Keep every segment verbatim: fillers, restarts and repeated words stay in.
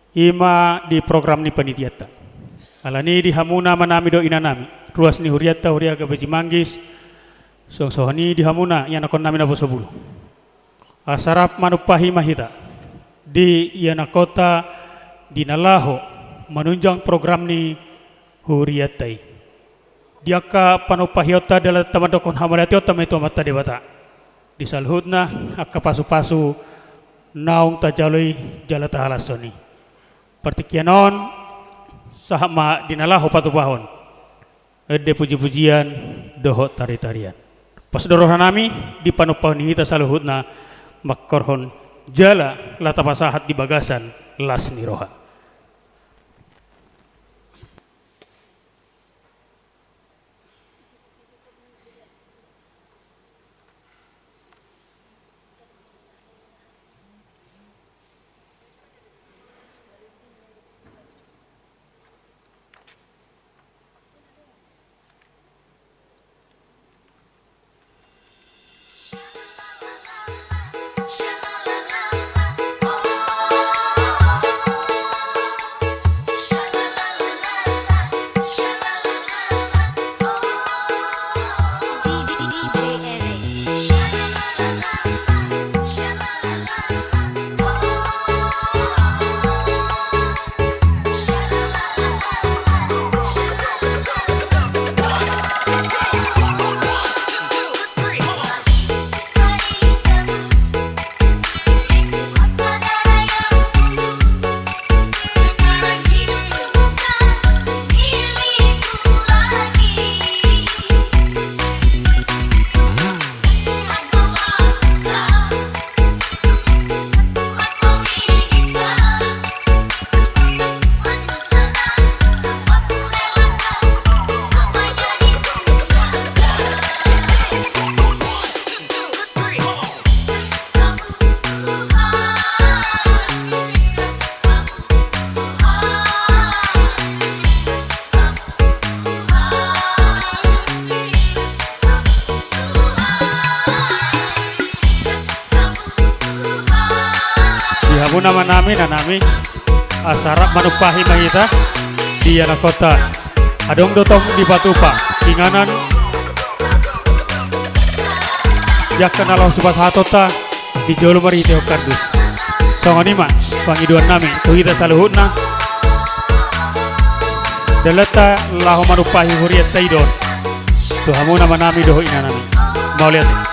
I ma di program ni panitianta. Alani di hamuna amanami dohot inanami, ruas ni hurianta, huria Gabeji Manggis, songon i di hamuna ianakkonnami naposobulung. Asa rap manumpahi ma hita di ianakkonta di na laho manunjang program ni hurianta i. Di angka panumpahionta, dalan ta mandokkon hamauliateonta ma i tu Amanta Debata. Di saluhutna angka pasupasu naung tajalo i jala tahalashon i. Partingkian on, sahat ma di na laho patupahon ende pujipujian dohot taritarian. Pos do rohanami di panumpahon ni hita saluhutna, mangkorhon jala laho tapasahat di bagasan las ni roha. Di hamuna amanami, inanami, asa rap manumpahi ma hita di ianakkonta. Adong do tong dipatupa inganan di angka na laho sipasahatonta di jolo marhitehon kardus. Songon i ma pangidoannami tu hita saluhutna. Dalanta laho manumpahi hurianta i do on tu hamuna amanami dohot inanami. Mauliate.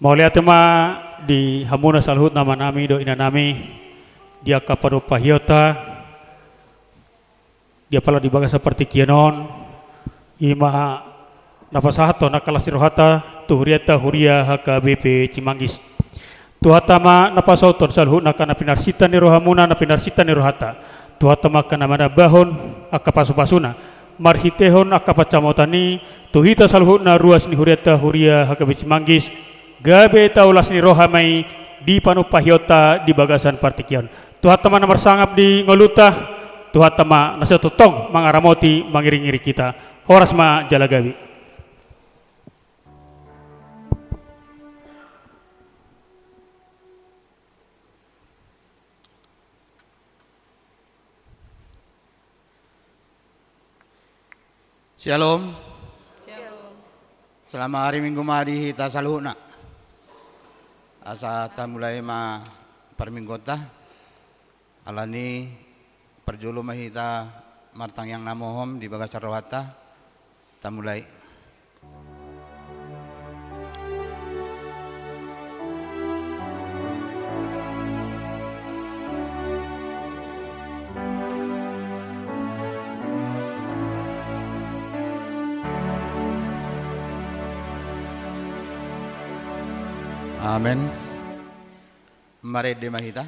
Mauliate ma di hamuna saluhutna amanami dohot inanami, di angka panumpahionta, di apala di bagasan partingkian on, i ma na pasahathon angka las ni rohanta tu hurianta huria H K B P Cimanggis. Tuhanta ma na pasauthon saluhutna angka na pinarsinta ni rohamuna, na pinarsinta ni rohanta. Tuhanta ma angka na manambahon angka pasupasuna marhitehon angka pansamotan i tu hita saluhutna ruas ni hurianta huria H K B P Cimanggis, gabe tau las ni roha ma i di panumpahionta di bagasan partingkian. Tuhanta ma na marsangap di ngolunta, Tuhanta ma na sai tongtong mangaramoti, mangiringiring hita. Horas ma jala gabe. Syalom. Syalom. Selamat hari Minggu ma di hita saluhutna. Asa tamulai ma parmingguonta. Alani parjolo ma hita martangiang na mohom di bagasan rohanta. Tamulai. Amen. Marende ma hita.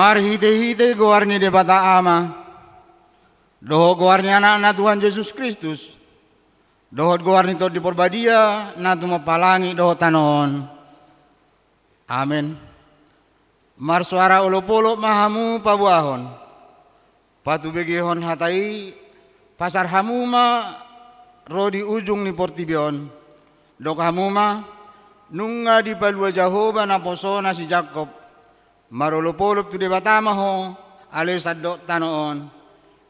Marhitehite goar ni Debata Ama, dohot goar ni Anakna Tuhan Jesus Kristus, dohot goar ni Tondi Parbadia na tumompa langit dohot tano on. Amen. Marsoara olopolop ma hamu paboahon, patubegehon hata i, pasar hamu ma ro di ujung ni portibi on. Dok hamu ma, nunga dipalua Jahowa naposona si Jakkob. Marolopolop tu Debata ma ho, ale sandok tano on.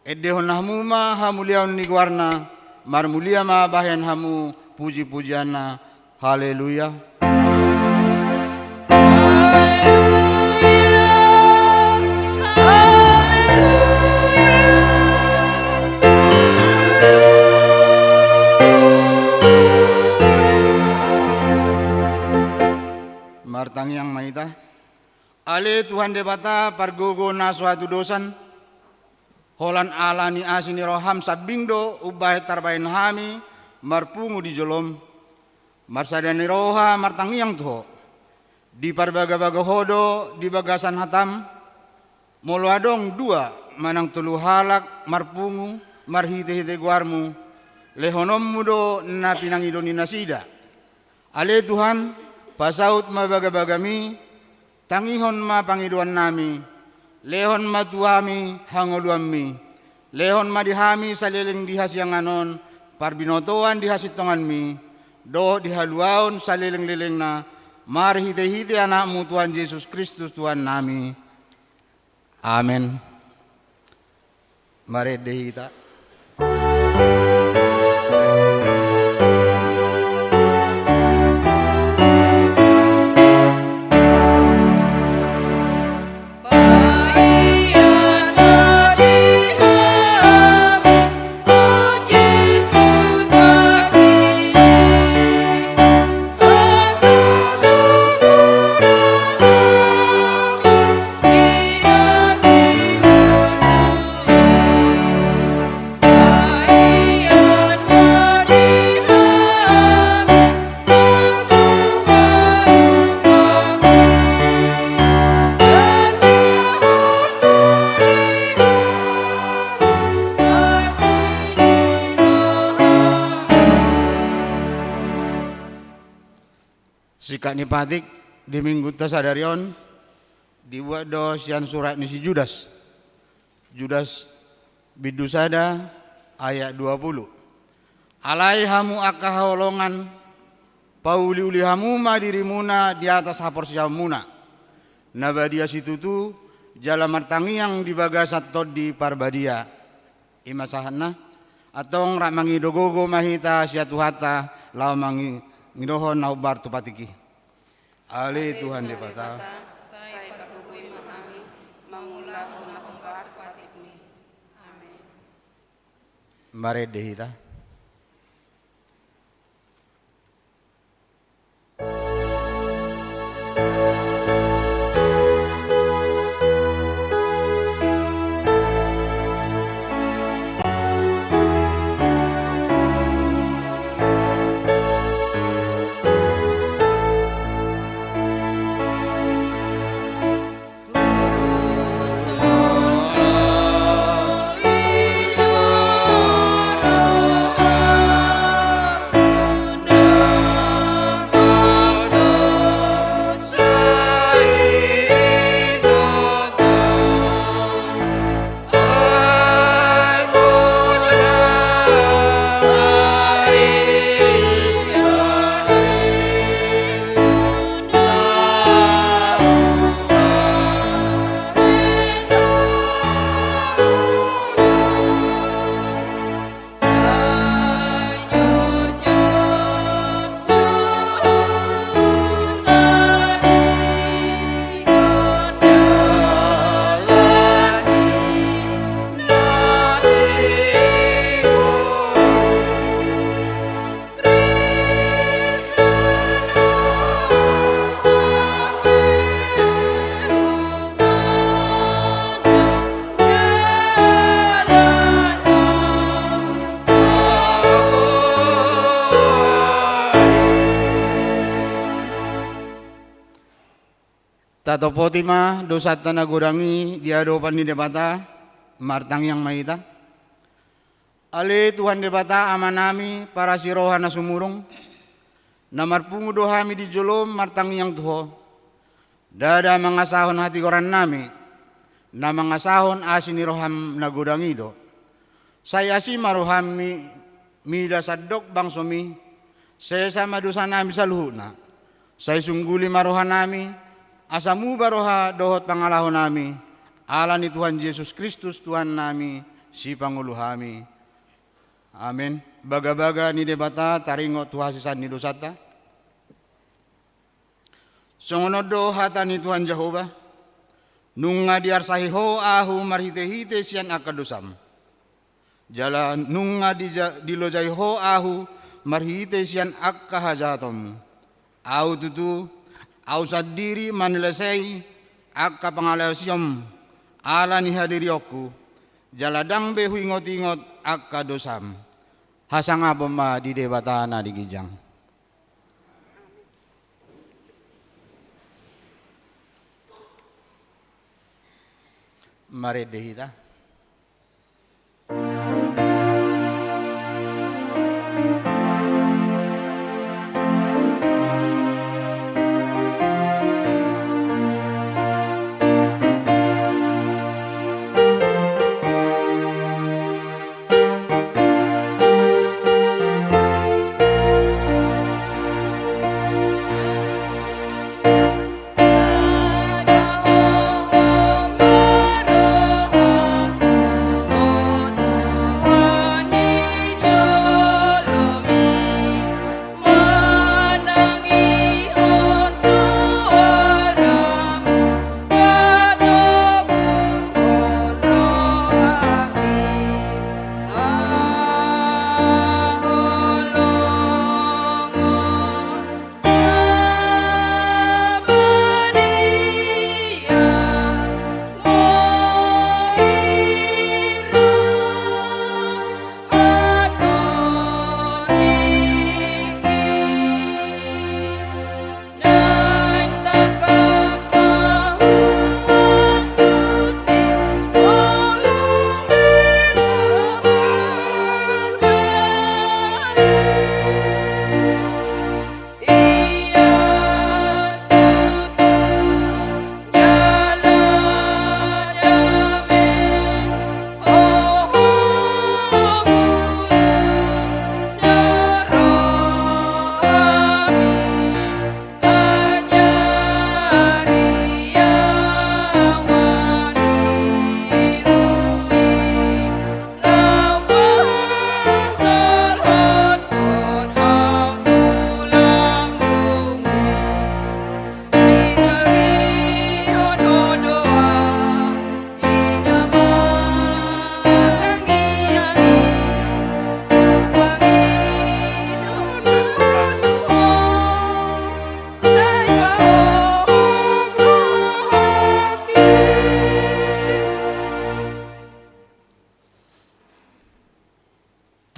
Endehon hamu ma hamuliaon ni goarna, marmulia ma bahen hamu pujipujianna. Haleluya. Martangiang ma hita. Ale Tuhan Debata, pargogo na so hatudosan, holan ala ni asi ni roham sambing do umbahen tarbahen hami marpungu di jolom. Marsada ni roha martangiang tu ho. Diparbagabaga ho do di bagasan hatam, molo adong dua manang tolu halak marpungu marhitehite goarmu, lehononmu do na pinangido ni nasida. Ale Tuhan, pasaut ma bagabagami, tangihon ma pangidoannami, lehon ma tu hami hangoluanmi, lehon ma di hami saleleng di hasiangan on parbinotoan di hasintonganmi, dohot di haluaon salelenglelengna, marhitehite Anakmu Tuhan Jesus Kristus Tuhannami. Amen. Marende hita. Singkat ni patik di minggunta sadari on dibuat do sian surat ni si Judas. Judas bindu sada ayat dua puluh. Alai hamu angka haholongan, pauliuli hamu ma dirimuna di atas haporseaonmuna na badia situtu, jala martangiang di bagasan Tondi Parbadia. I ma sahatna. Antong rap mangido gogo ma hita sian Tuhanta laho mangidohon na hombar tu patik i. Ale Tuhan Debata, sai pargogoi ma hami mangulahon na hombar tu patikmi. Amen. Marende hita. Tatopoti ma dosanta na godang i di adopan ni Debata, martangiang ma hita. Ale Tuhan Debata Amanami, parasi roha na sumurung, na marpungu do hami di jolom martangiang tu Ho. Ndada mangasahon hatigorannami, na mangasahon asi ni roham na godang i do. Sai asi ma rohami mida sandok bangsomi, sesa ma dosanami saluhutna. Sai sungguli ma rohanami, asa muba roha dohot pangalahonami, ala ni Tuhan Jesus Kristus Tuhannami, Sipangolu hami. Amen. Bagabaga ni Debata taringot tu hasesaan ni dosanta. Songon on do hata ni Tuhan Jahowa: Nunga diarsahi ho ahu marhitehite sian angka dosam, jala nunga dija-, dilojai ho ahu marhite sian angka hajahatonmu. Ahu tutu, ahu sandiri manilesei angka pangalaosionmu ala ni hadirionku, jala ndang be huingotingot angka dosam. Hasangapon ma di Debata na di ginjang. Marende hita.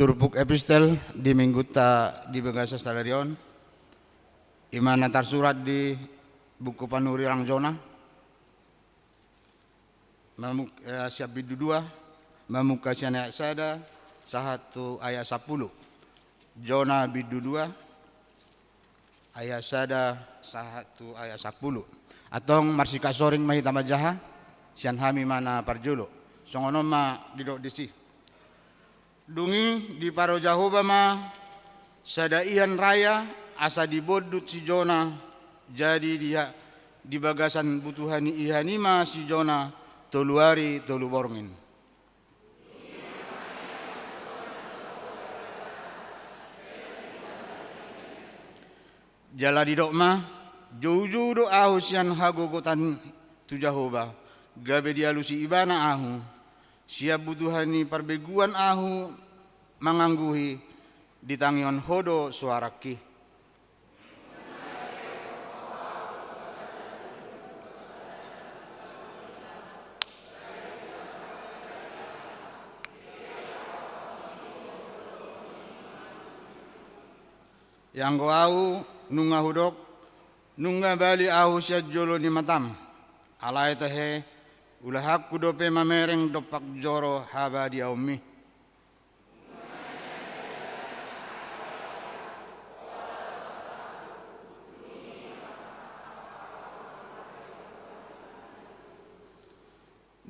Turpuk epistel di minggunta di bagasan sadari on, i ma na tarsurat di buku panurirang Jona, mamuk-, eh, sian bindu dua, mamungka sian ayat sada sahat tu ayat sampulu. Jona bindu dua, ayat sada sahat tu ayat sampulu. Antong marsikas soring ma hita manjaha, sian hami ma na parjolo. Songon on ma didok disi. Dung i diparo Jahowa ma sada ihan raya asa dibondut si Jona, jadi di ha-, di bagasan butuha ni ihan i ma si Jona tolu ari tolu borngin. Jala didok ma: Joujou do ahu sian hagogotan tu Jahowa, gabe dialusi Ibana ahu. Sian butuha ni parbegu ahu mangangguhi, ditangihon Ho do soarangki. Ianggo ahu, nunga hudok, nunga bali ahu sian jolo ni matam. Alai tahe, ulahanku dope mamereng dompak joro habadiaonmi.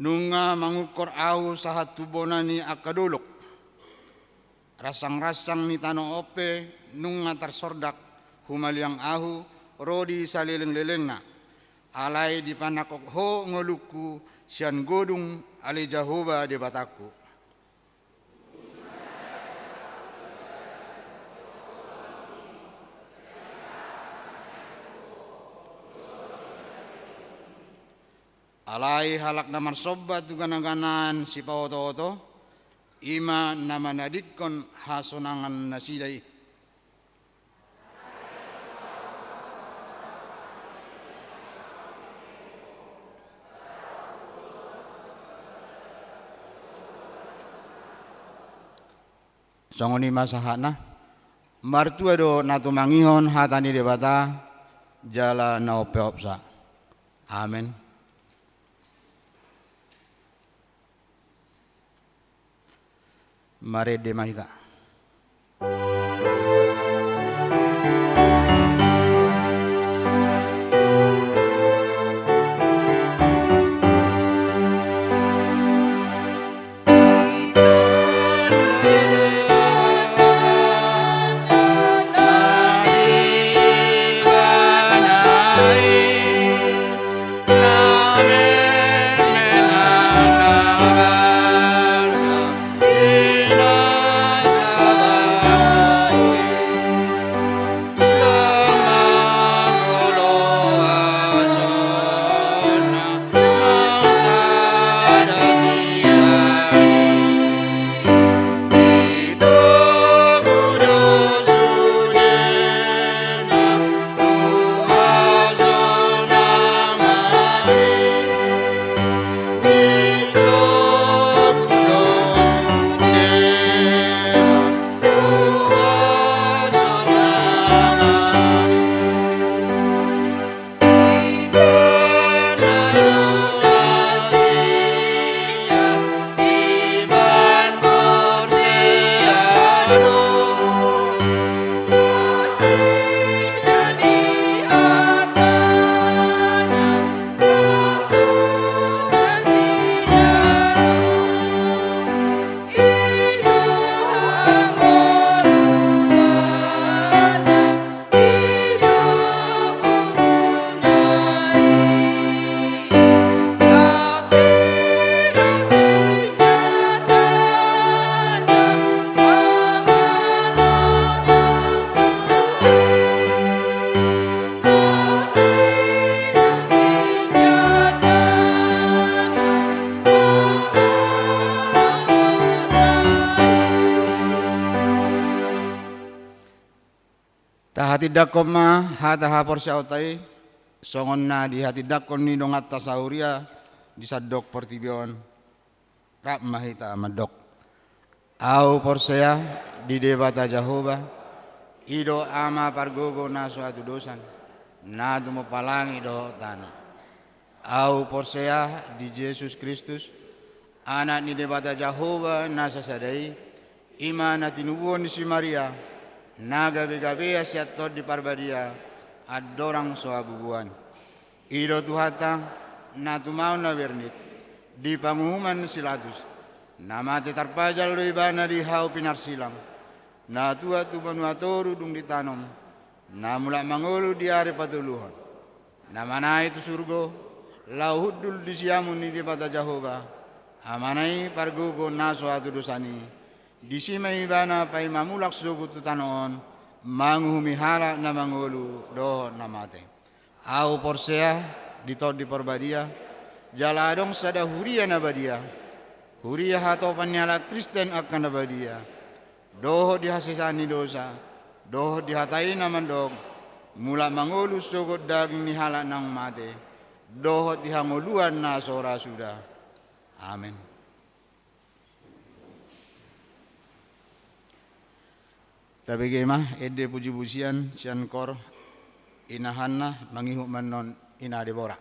Nunga mangungkor ahu sahat tu bona ni angka dolok. Ransang-ransang ni tano on pe nunga tarsordak humaliang ahu ro di saleleng-lelengna. Alai dipanangkok Ho ngolungku sian godung, ale Jahowa Debatangku. Alai halak na marsomba tu gana-ganaan sipaoto-oto, i ma na manadingkon hasonangan nasida i. Songon i ma sahatna. Martua do na tumangihon hata ni Debata jala na umpeopsa. Amen. Marende ma hita. Tahatindangkon ma hata haporseaonta i, songon na dihatindangkon ni donganta sahuria di sandok portibi on. Rap ma hita mandok. Ahu porsea di Debata Jahowa, i do Ama pargogo na so hatudosan, na tumompa langit dohot tano. Ahu porsea di Jesus Kristus, Anak ni Debata Jahowa na sasada i, i ma na tinubuhon ni si Maria, na gabe-gabean sian Tondi Parbadia, andorang so habubuhan. I do Tuhanta, na tumaon na bernit, di panguhuman ni si Pilatus, na mate tarpajal do ibana di hau pinarsilang, na tuat tu banua toru dung ditanom, na mulak mangolu di ari patoluhon, na manaek tu surgo, laho hundul di siamun ni Debata Jahowa, Amana i pargogo na so hatudosan i, disi ma ibana paima mulak sogot tu tano on, manguhumi halak na mangolu dohot na mate. Ahu porsea di Tondi Parbadia, jala adong sada huria na badia, huria hatopan ni halak Kristen angka na badia, dohot di hasesaan ni dosa, dohot di hata i na mandok, mulak mangolu sogot daging ni halak naung mate, dohot di hangoluan na so ra suda. Amen. Tabege ma ende pujipujian sian koor Ina Hanna, mangihut ma annon Ina Debora.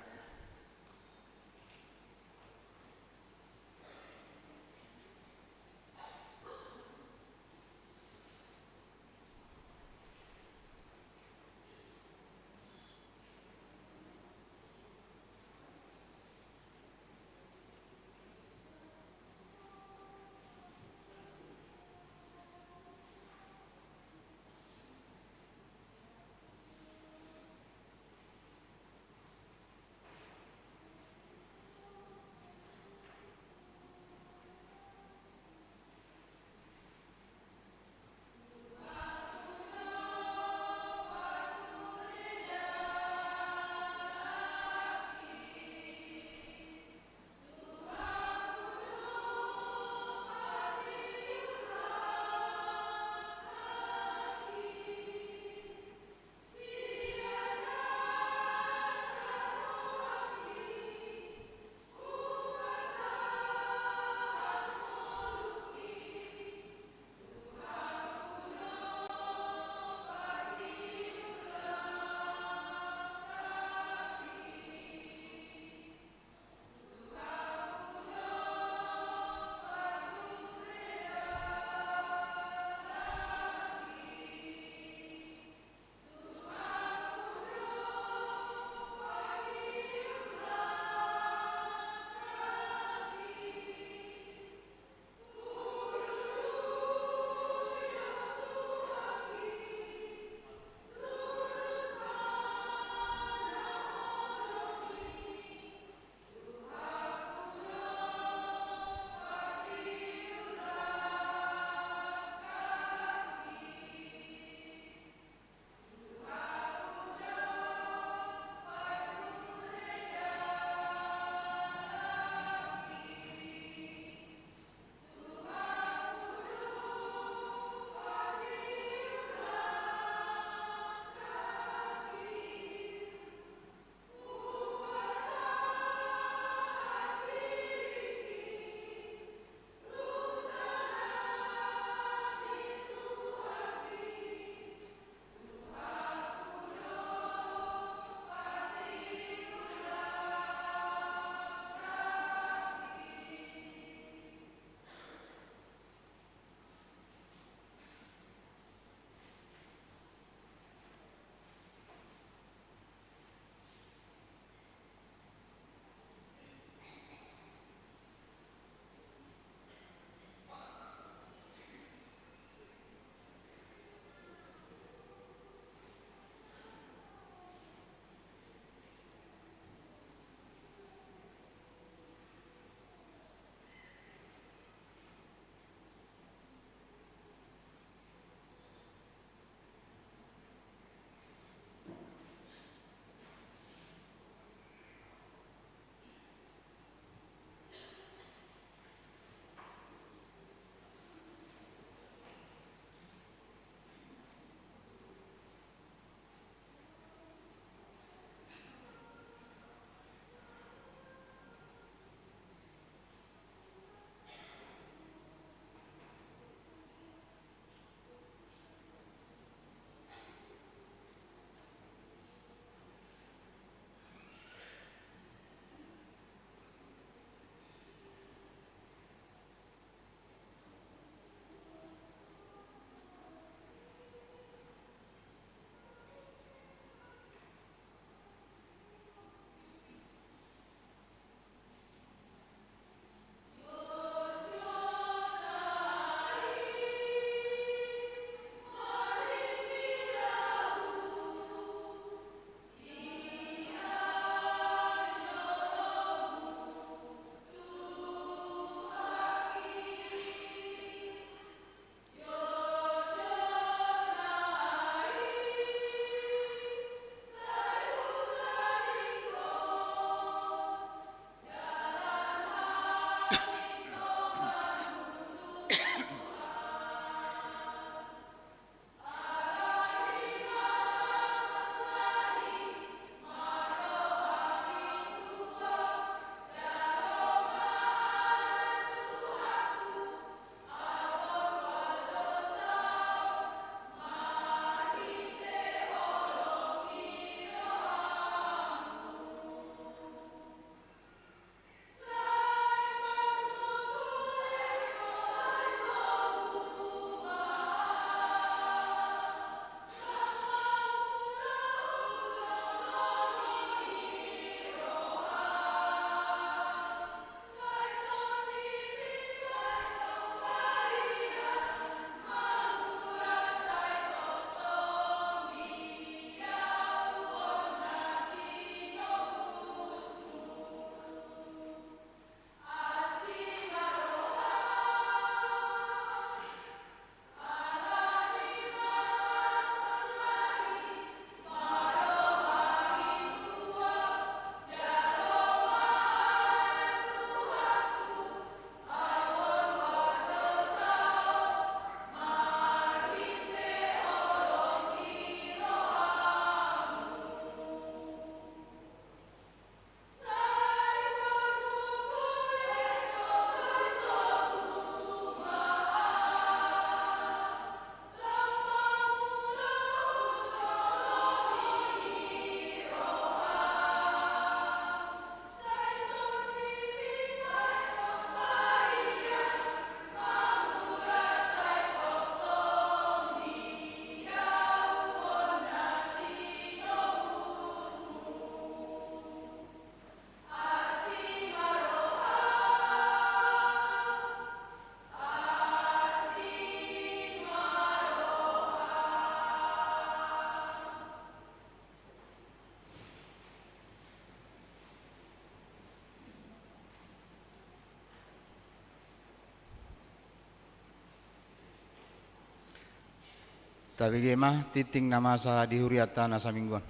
Tabege ma tingting na masa di hurianta na saminggu on.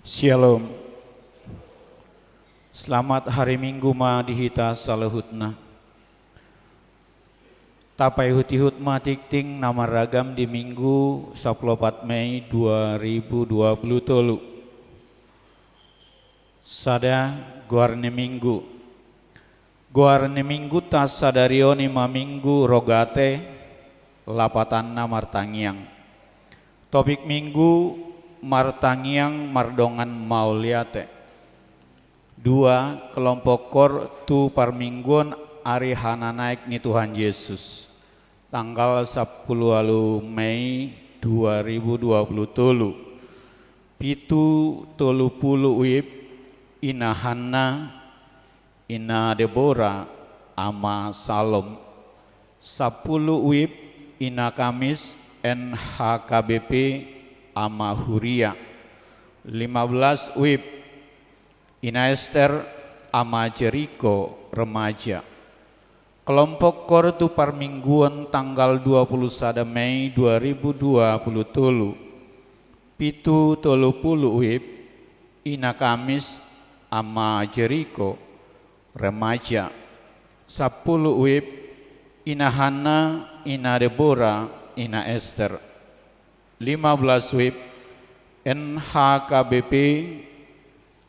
Syalom. Selamat hari Minggu ma di hita saluhutna. Tapaihut-ihut ma tingting na marragam di Minggu sampulu opat Mei dua ribu dua pulu tolu. Sada, goar ni Minggu. Goar ni Mingguta sadari on i ma Minggu Rogate, lapatanna martangiang. Topik Minggu, martangiang mardongan mauliate. Dua, kelompok koor tu parmingguon ari hananaek ni Tuhan Jesus, tanggal sampulu ualu Mei dua ribu dua pulu tolu. Pitu tolu pulu WIB, Ina Hanna, Ina Debora, Ama Salom. Sampulu WIB, Ina Kamis, N H K B P, Ama Huria. Lima belas WIB, Ina Ester, Ama Jeriko, remaja. Kelompok koor tu parmingguon tanggal dua pulu sada Mei dua ribu dua pulu tolu. Pitu tolu pulu WIB, Ina Kamis, Ama Jeriko, remaja. Sampulu WIB, Ina Hanna, Ina Debora, Ina Ester. Lima belas WIB, N H K B P,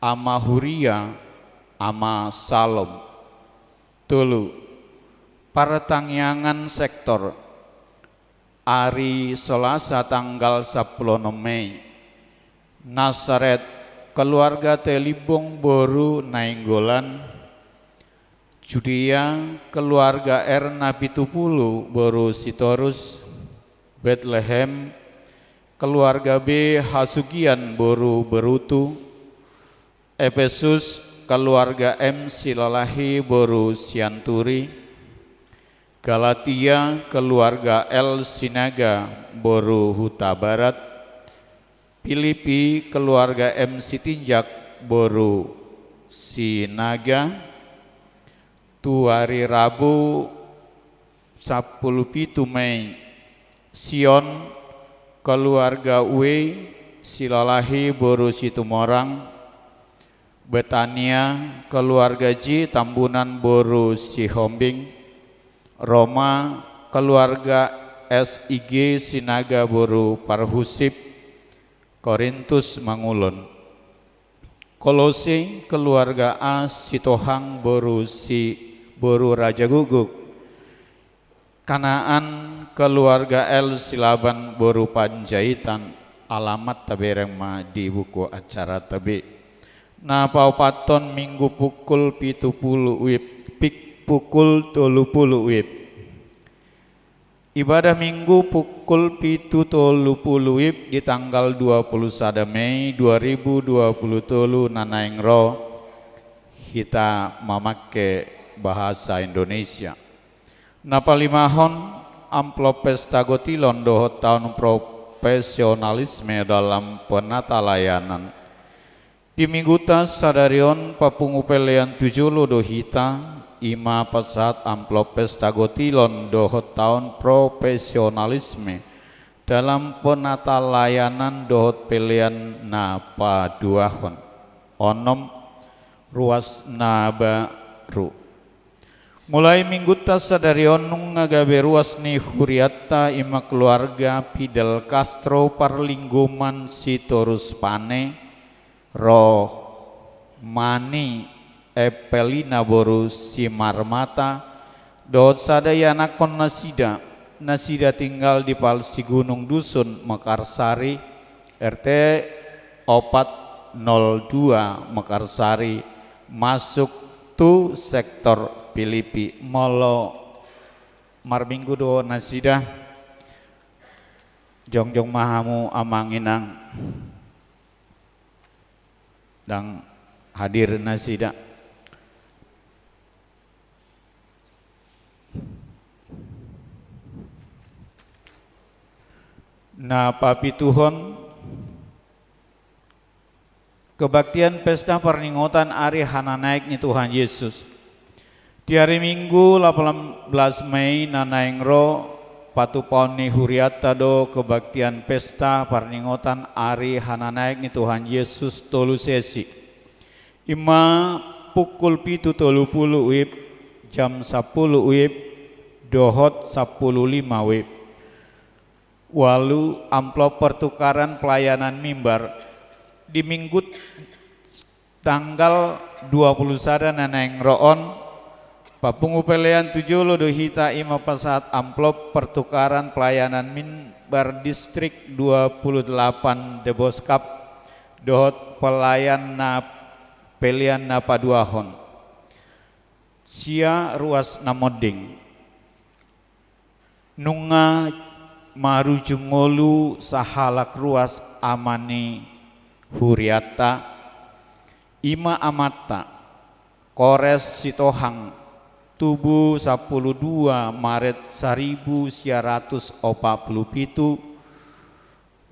Ama Huria, Ama Salom. Tolu, partangiangan sektor. Ari Selasa tanggal sampulu onom Mei. Nasaret, keluarga Telimbong boru Nainggolan. Judea, keluarga R Napitupulu boru Sitorus. Betlehem, keluarga B Hasugian boru Berutu. Efesus, keluarga M Silalahi boru Sianturi. Galatia, keluarga L Sinaga boru Hutabarat. Filipi, keluarga M Sitinjak boru Sinaga. Tu ari Rabu sampulu pitu Mei. Sion, keluarga W Silalahi boru Situmorang. Betania, keluarga J Tambunan boru Sihombing. Roma, keluarga S I G Sinaga boru Parhusip. Korintus Mangulon. Kolose, keluarga A Sitohang boru Si, boru Rajagukguk. Kanaan, keluarga L Silaban boru Panjaitan. Alamat tabereng ma di buku acaranta be. Na paopathon Minggu pukul pitu pulu WIB, pik-, pukul tolu pulu WIB. Ibadah Minggu pukul pitu tolu pulu WIB di tanggal dua pulu sada Mei dua ribu dua pulu tolu na naeng ro, hita mamangke bahasa Indonesia. Na palimahon, amplop pesta gotilon dohot taon profesionalisme dalam penatalayanan. Di Mingguta sadari on papungu pelean tu jolo do hita, i ma pasahat amplop pesta gotilon dohot taon profesionalisme dalam penatalayanan dohot pelean na paduahon. Onom, ruas na baru. Mulai Mingguta sadari on nunga gabe ruas ni hurianta, i ma keluarga Fidel Castro parlinggoman Sitorus Pane, Rohmani Epelina boru Simarmata, dohot sada ianakhon nasida, nasida tinggal di Palsigunung Dusun, Mekarsari, R T opat nol dua Mekarsari, masuk tu sektor Filipi. Molo marminggu do nasida, jongjong ma hamu amang inang, ndang hadir nasida. Na papituhon, Kebaktian pesta parningotan ari hananaek ni Tuhan Yesus. Di ari Minggu lapan belas Mei na naeng ro, patupaon ni hurianta do kebaktian pesta parningotan ari hananaek ni Tuhan Yesus tolu sesi. I ma pukul pitu tolu pulu WIB, jam sampulu WIB, dohot sampulu lima WIB. Ualu, amplop pertukaran pelayanan mimbar. Di Minggu tanggal dua puluh sada na naeng ro on, papungu pelean tu jolo do hita i ma pasahat amplop pertukaran pelayanan mimbar distrik dua puluh delapan Deboskap dohot pelayan na, pelean na paduahon. Sia ruas na monding. Nunga marujung ngolu sahalak ruas ama ni hurianta, i ma amanta, Kores Sitohang, tubu sampulu dua Maret saribu sia ratus opat pulu pitu,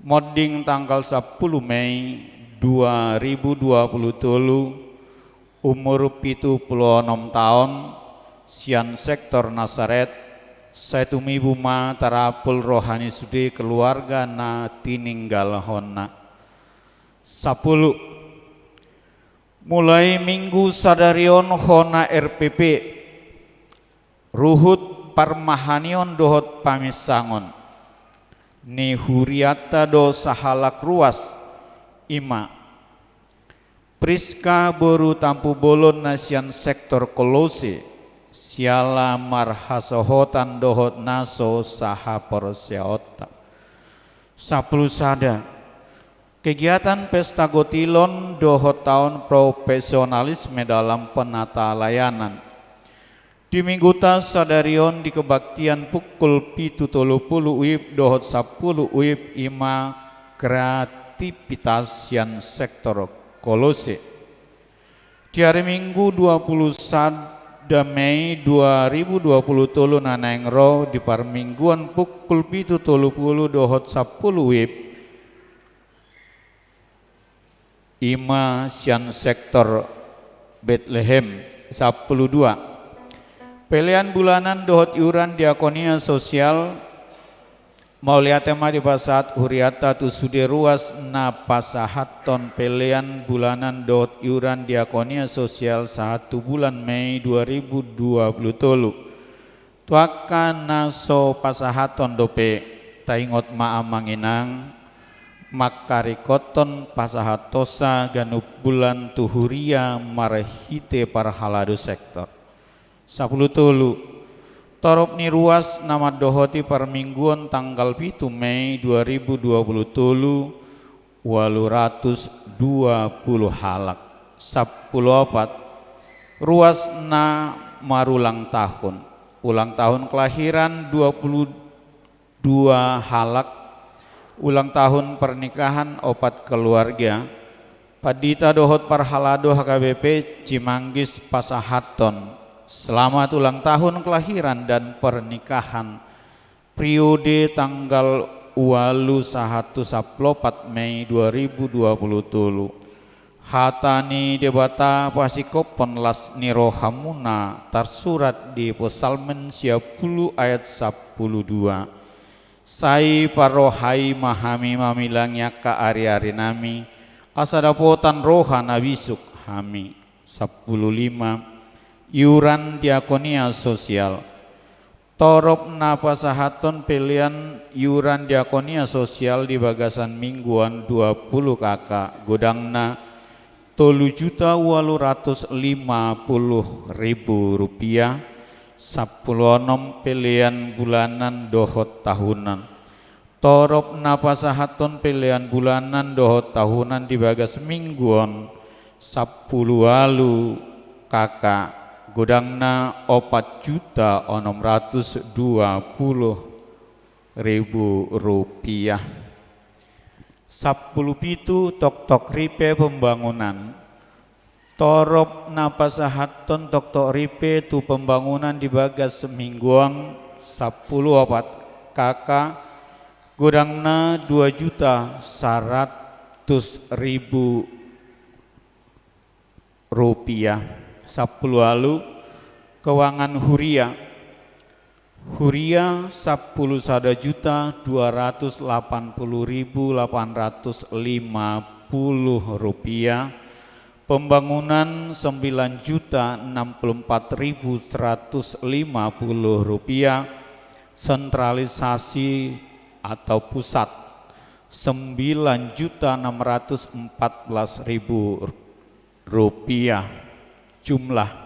monding tanggal sampulu Mei dua ribu dua pulu tolu, umur pitu pulu onom taon, sian sektor Nasaret, sai tumibu ma tarapul roha ni sude keluarga na tininggalhonna. Sampulu. Mulai Minggu sadari on hona RPP, ruhut parmahanion dohot paminsangon ni hurianta do sahalak ruas, i ma Priska boru Tampubolon na sian sektor Kolose, siala marhasohotan dohot na so sahaporseaonta. Sampulu sada. Kegiatan pesta gotilon dohot taon profesionalisme dalam penata layanan. Di Mingguta sadari on di kebaktian pukul pitu tolu pulu WIB dohot sampulu WIB, i ma kreativitas sian sektor Kolose. Di ari Minggu dua puluh sada Mei dua ribu dua puluh tolu na naeng ro di parmingguan pukul pitu tolu pulu dohot sampulu WIB, i ma sian sektor Betlehem. Sampulu dua. Pelean bulanan dohot iuran diakonia sosial. Mauliate ma dipasahat hurianta tu sude ruas na pasahathon pelean bulanan dohot iuran diakonia sosial sahat tu bulan Mei dua ribu dua puluh tolu. Tu angka na so pasahathon dope, taingot ma amang inang, mangkaringkothon pasahathonsa ganup bulan tu huria marhite parhalado sektor. Sampulu tolu. Torop ni ruas na mandohoti parmingguon tanggal pitu Mei dua ribu dua puluh tolu, ualu ratus dua pulu halak. Sampulu opat. Ruas na marulang tahun. Ulang tahun kelahiran dua pulu dua halak. Ulang tahun pernikahan opat keluarga. Pandita dohot parhalado HKBP Cimanggis pasahathon selamat ulang tahun kelahiran dan pernikahan. Periode tanggal ualu sahat tu sampulu opat Mei dua ribu dua puluh tolu. Hata ni Debata pasingkophon las ni rohamuna tarsurat di Psalmen sia pulu ayat sampulu dua. Sai parrohai ma hami mamilangi angka ariarinami, asa dapotan roha na bisuk hami. Sampulu lima. Iuran diakonia sosial. Torop na pasahathon pelean iuran diakonia sosial di bagasan minggu on dua pulu KK, godangna tolu juta ualu ratus lima pulu ribu rupiah, sampulu onom pelean bulanan dohot tahunan. Torop na pasahathon pelean bulanan dohot tahunan di bagas minggu on, sampulu ualu KK, godangna opat juta onom ratus dua pulu ribu rupiah. Sampulu pitu, toktok ripe pembangunan. Torop na pasahathon toktok ripe tu pembangunan di bagas minggu on, sampulu opat KK, godangna dua juta saratus ribu rupiah. Sampulu ualu, keuangan huria. Huria sampulu sada juta dua ratus lapan puluh ribu lapan ratus lima puluh rupiah, pembangunan sembilan juta enam puluh empat ribu seratus lima puluh rupiah, sentralisasi atau pusat sembilan juta enam ratus empat belas ribu rupiah, jumlah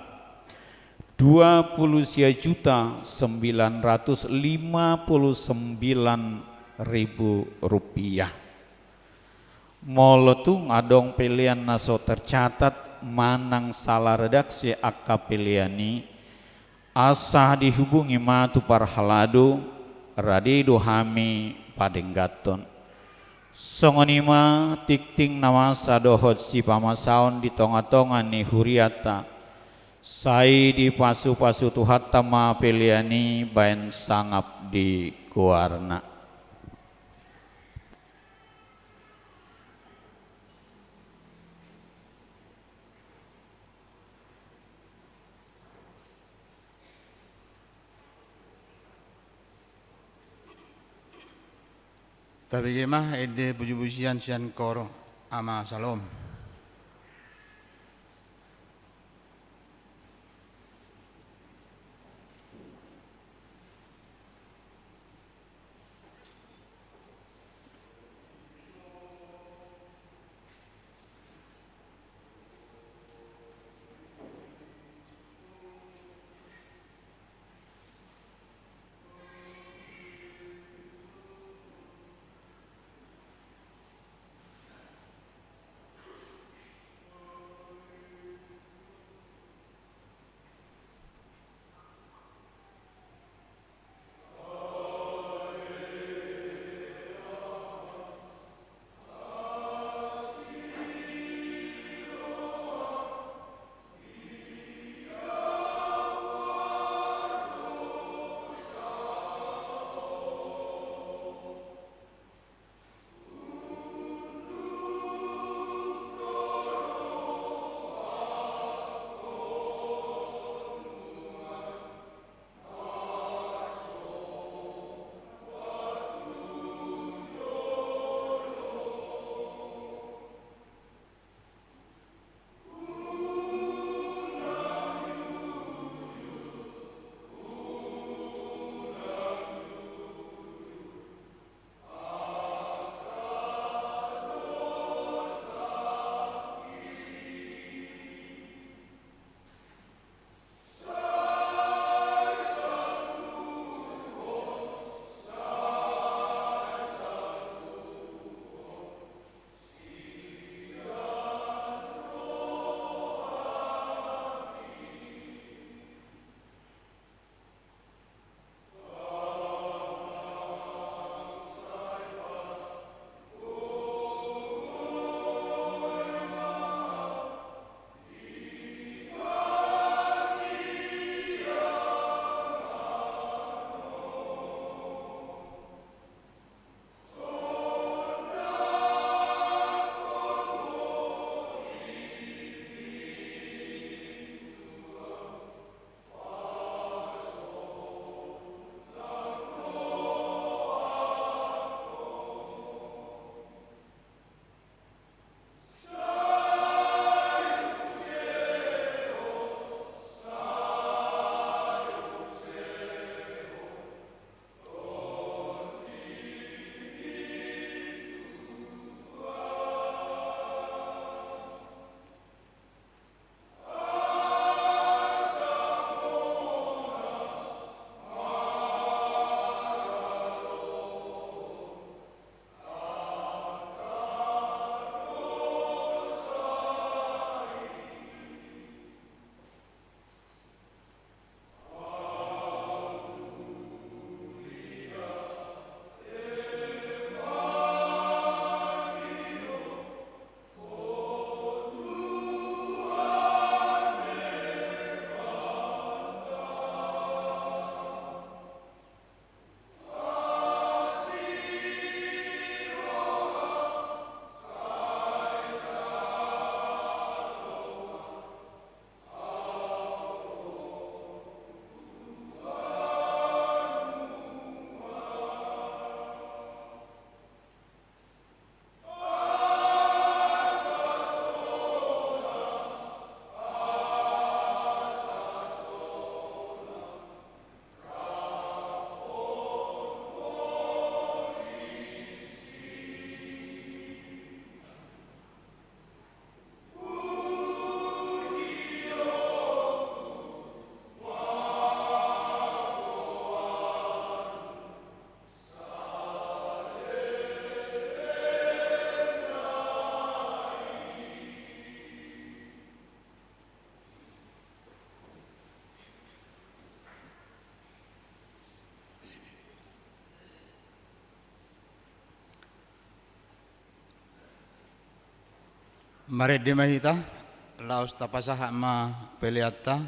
dua puluh sia juta sembilan ratus lima puluh sembilan ribu rupiah. Molo tung adong pelean na so tercatat manang sala redaksi angka pelean i, asa dihubungi ma tu parhalado, rade do hami padengganhon. Songon i ma tingting na masa dohot sipamasaon di tongatonga ni hurianta. Sai dipasupasu Tuhanta ma pelean i baen sangap di goarna. Tabege ma ende pujipujian sian koro, Ama Salom. Marende ma hita, laos tapasahat ma peleanta,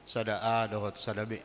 sada A dohot sada B.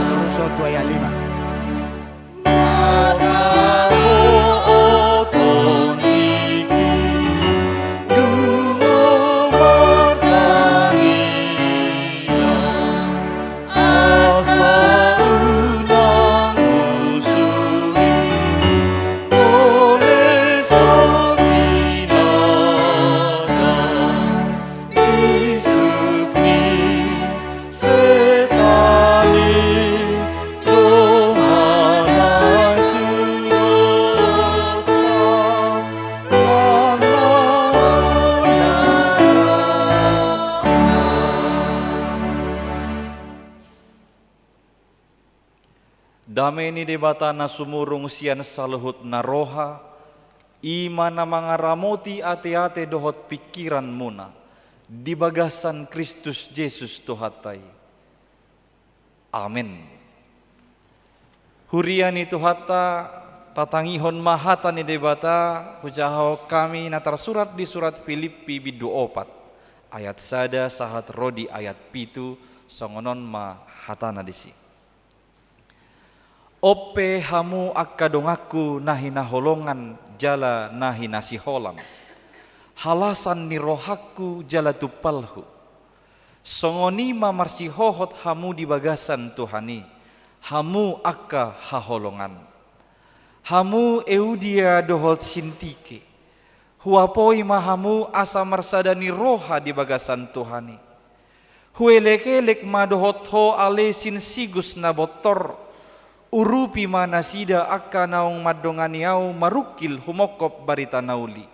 Terus sotu ayat lima. Dame ni Debata na sumurung sian saluhut na roha, i ma na mangaramoti ateate dohot pingkiranmuna di bagasan Kristus Jesus Tuhanta i. Amen. Huria ni Tuhanta, tatangihon ma hata ni Debata, hujahahon hami na tarsurat di surat Pilippi bindu opat, ayat sada sahat ro di ayat pitu, songon on ma hatana disi. On pe hamu angka donganku na hinaholongan jala na hinasiholan, halasan ni rohangku jala tumpalhu, Songon i ma marsihohot hamu di bagasan Tuhan i, hamu angka haholongan. Hamu Eudia dohot Sintike, huapoi ma hamu asa marsada ni roha di bagasan Tuhan i. Huelek-elek ma dohot ho ale Sinsigus na bontor, urupi ma nasida angka naung mandongani ahu marungkil humongkop barita na uli.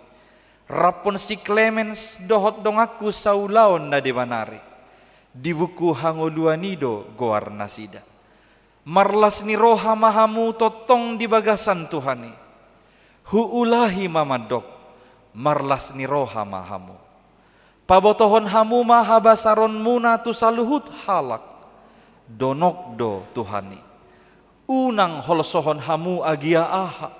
Raphon si Klemens dohot donganku saulaon na deba nari. Di buku hangoluan i do goar nasida. Marlas ni roha ma hamu tongtong di bagasan Tuhan i. Huulahi ma mandok, marlas ni roha ma hamu. Pabotohon hamu ma habasaronmuna tu saluhut halak. Donok do Tuhan i. Unang holsohon hamu agia aha.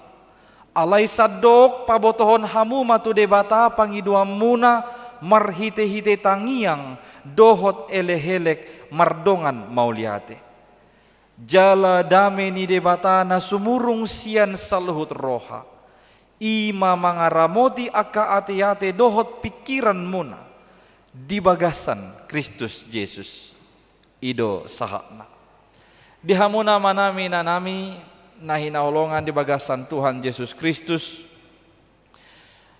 Alai sandok pabotohon hamu ma tu Debata pangidoanmuna marhite-hite tangiang dohot elek-elek mardongan mauliate. Jala dame ni Debata na sumurung sian saluhut roha, i ma mangaramoti angka ate-ate dohot pingkiranmuna di bagasan Kristus Jesus. I do sahatna. Di hamu na manami na nami, na hinaholongan di bagasan Tuhan Jesus Kristus,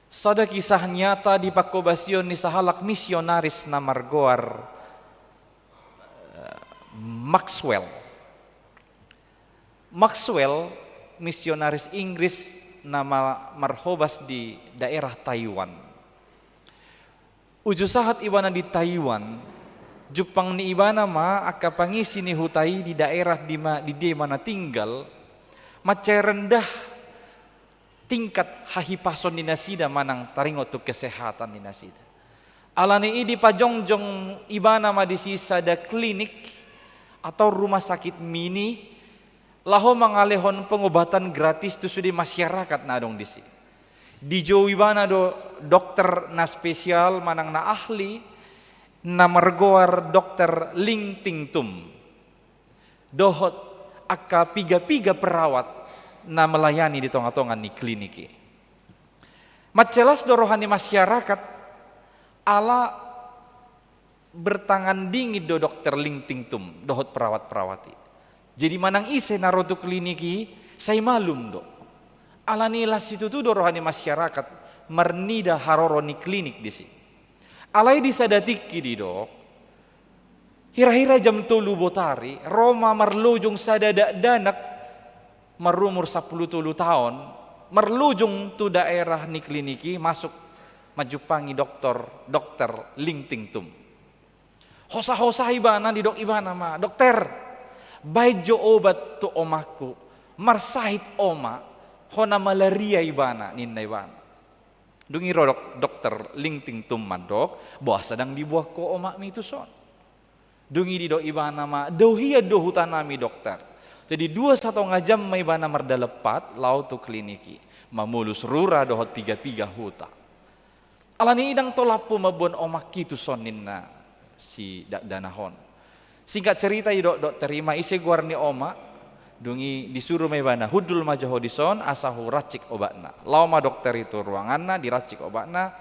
sada kisah nyata di pangkobasion ni sahalak misionaris na margoar, eh, Maxwell. Maxwell, misionaris Inggris na ma-, marhobas di daerah Taiwan. Uju sahat ibana di Taiwan, jumpang ni ibana ma angka pangisi ni huta i di daerah di ma-, di dia ibana tinggal, mansai rendah tingkat hahipason ni nasida manang taringot tu kesehatan ni nasida. Alani i dipajongjong ibana ma disi sada klinik atau rumah sakit mini, laho mangalehon pengobatan gratis tu sude masyarakat na adong disi. Dijou ibana do dokter na spesial manang na ahli, na margoar dokter Ling Ting Tum. Dohot angka piga-piga perawat na melayani di tonga-tonga ni klinik i. Mansai las do roha ni masyarakat, ala bertangan dingin do dokter Ling Ting Tum dohot perawat-perawat i. Jadi manang ise na ro tu klinik i, sai malum do. Alani las situtu do roha ni masyarakat marnida haroro ni klinik disi. Alai di sada tingki didok, hira-hira jam tolu botari, ro ma marlojong sada dakdanak marumur sampulu tolu taon, marlojong tu daerah ni klinik i, masuk manjumpangi dokter, dokter Ling Ting Tum. Hosa-hosa ibana, didok ibana ma, "Dokter, baen jo obat tu omakku, marsahit omak, hona malaria ibana," ninna ibana. Dung i ro dok-, dokter Ling Ting Tum mandok, "Boasa ndang diboan ho omakmi tuson?" Dung i didok ibana ma, "Dao hian do hutanami, dokter." Jadi dua satonga jam ma ibana mardalan pat laho tu klinik i, mamolus rura dohot piga-piga huta. "Alani i ndang tolap ho mamboan omakki tuson," ninna si dakdanak on. Singkat cerita, didok dokter i ma, "Ise goar ni omak?" Dung i disuru ma ibana, "Hundul ma jo ho dison asa hurancik obatna." Laho ma dokter i tu ruanganna, dirancik obatna.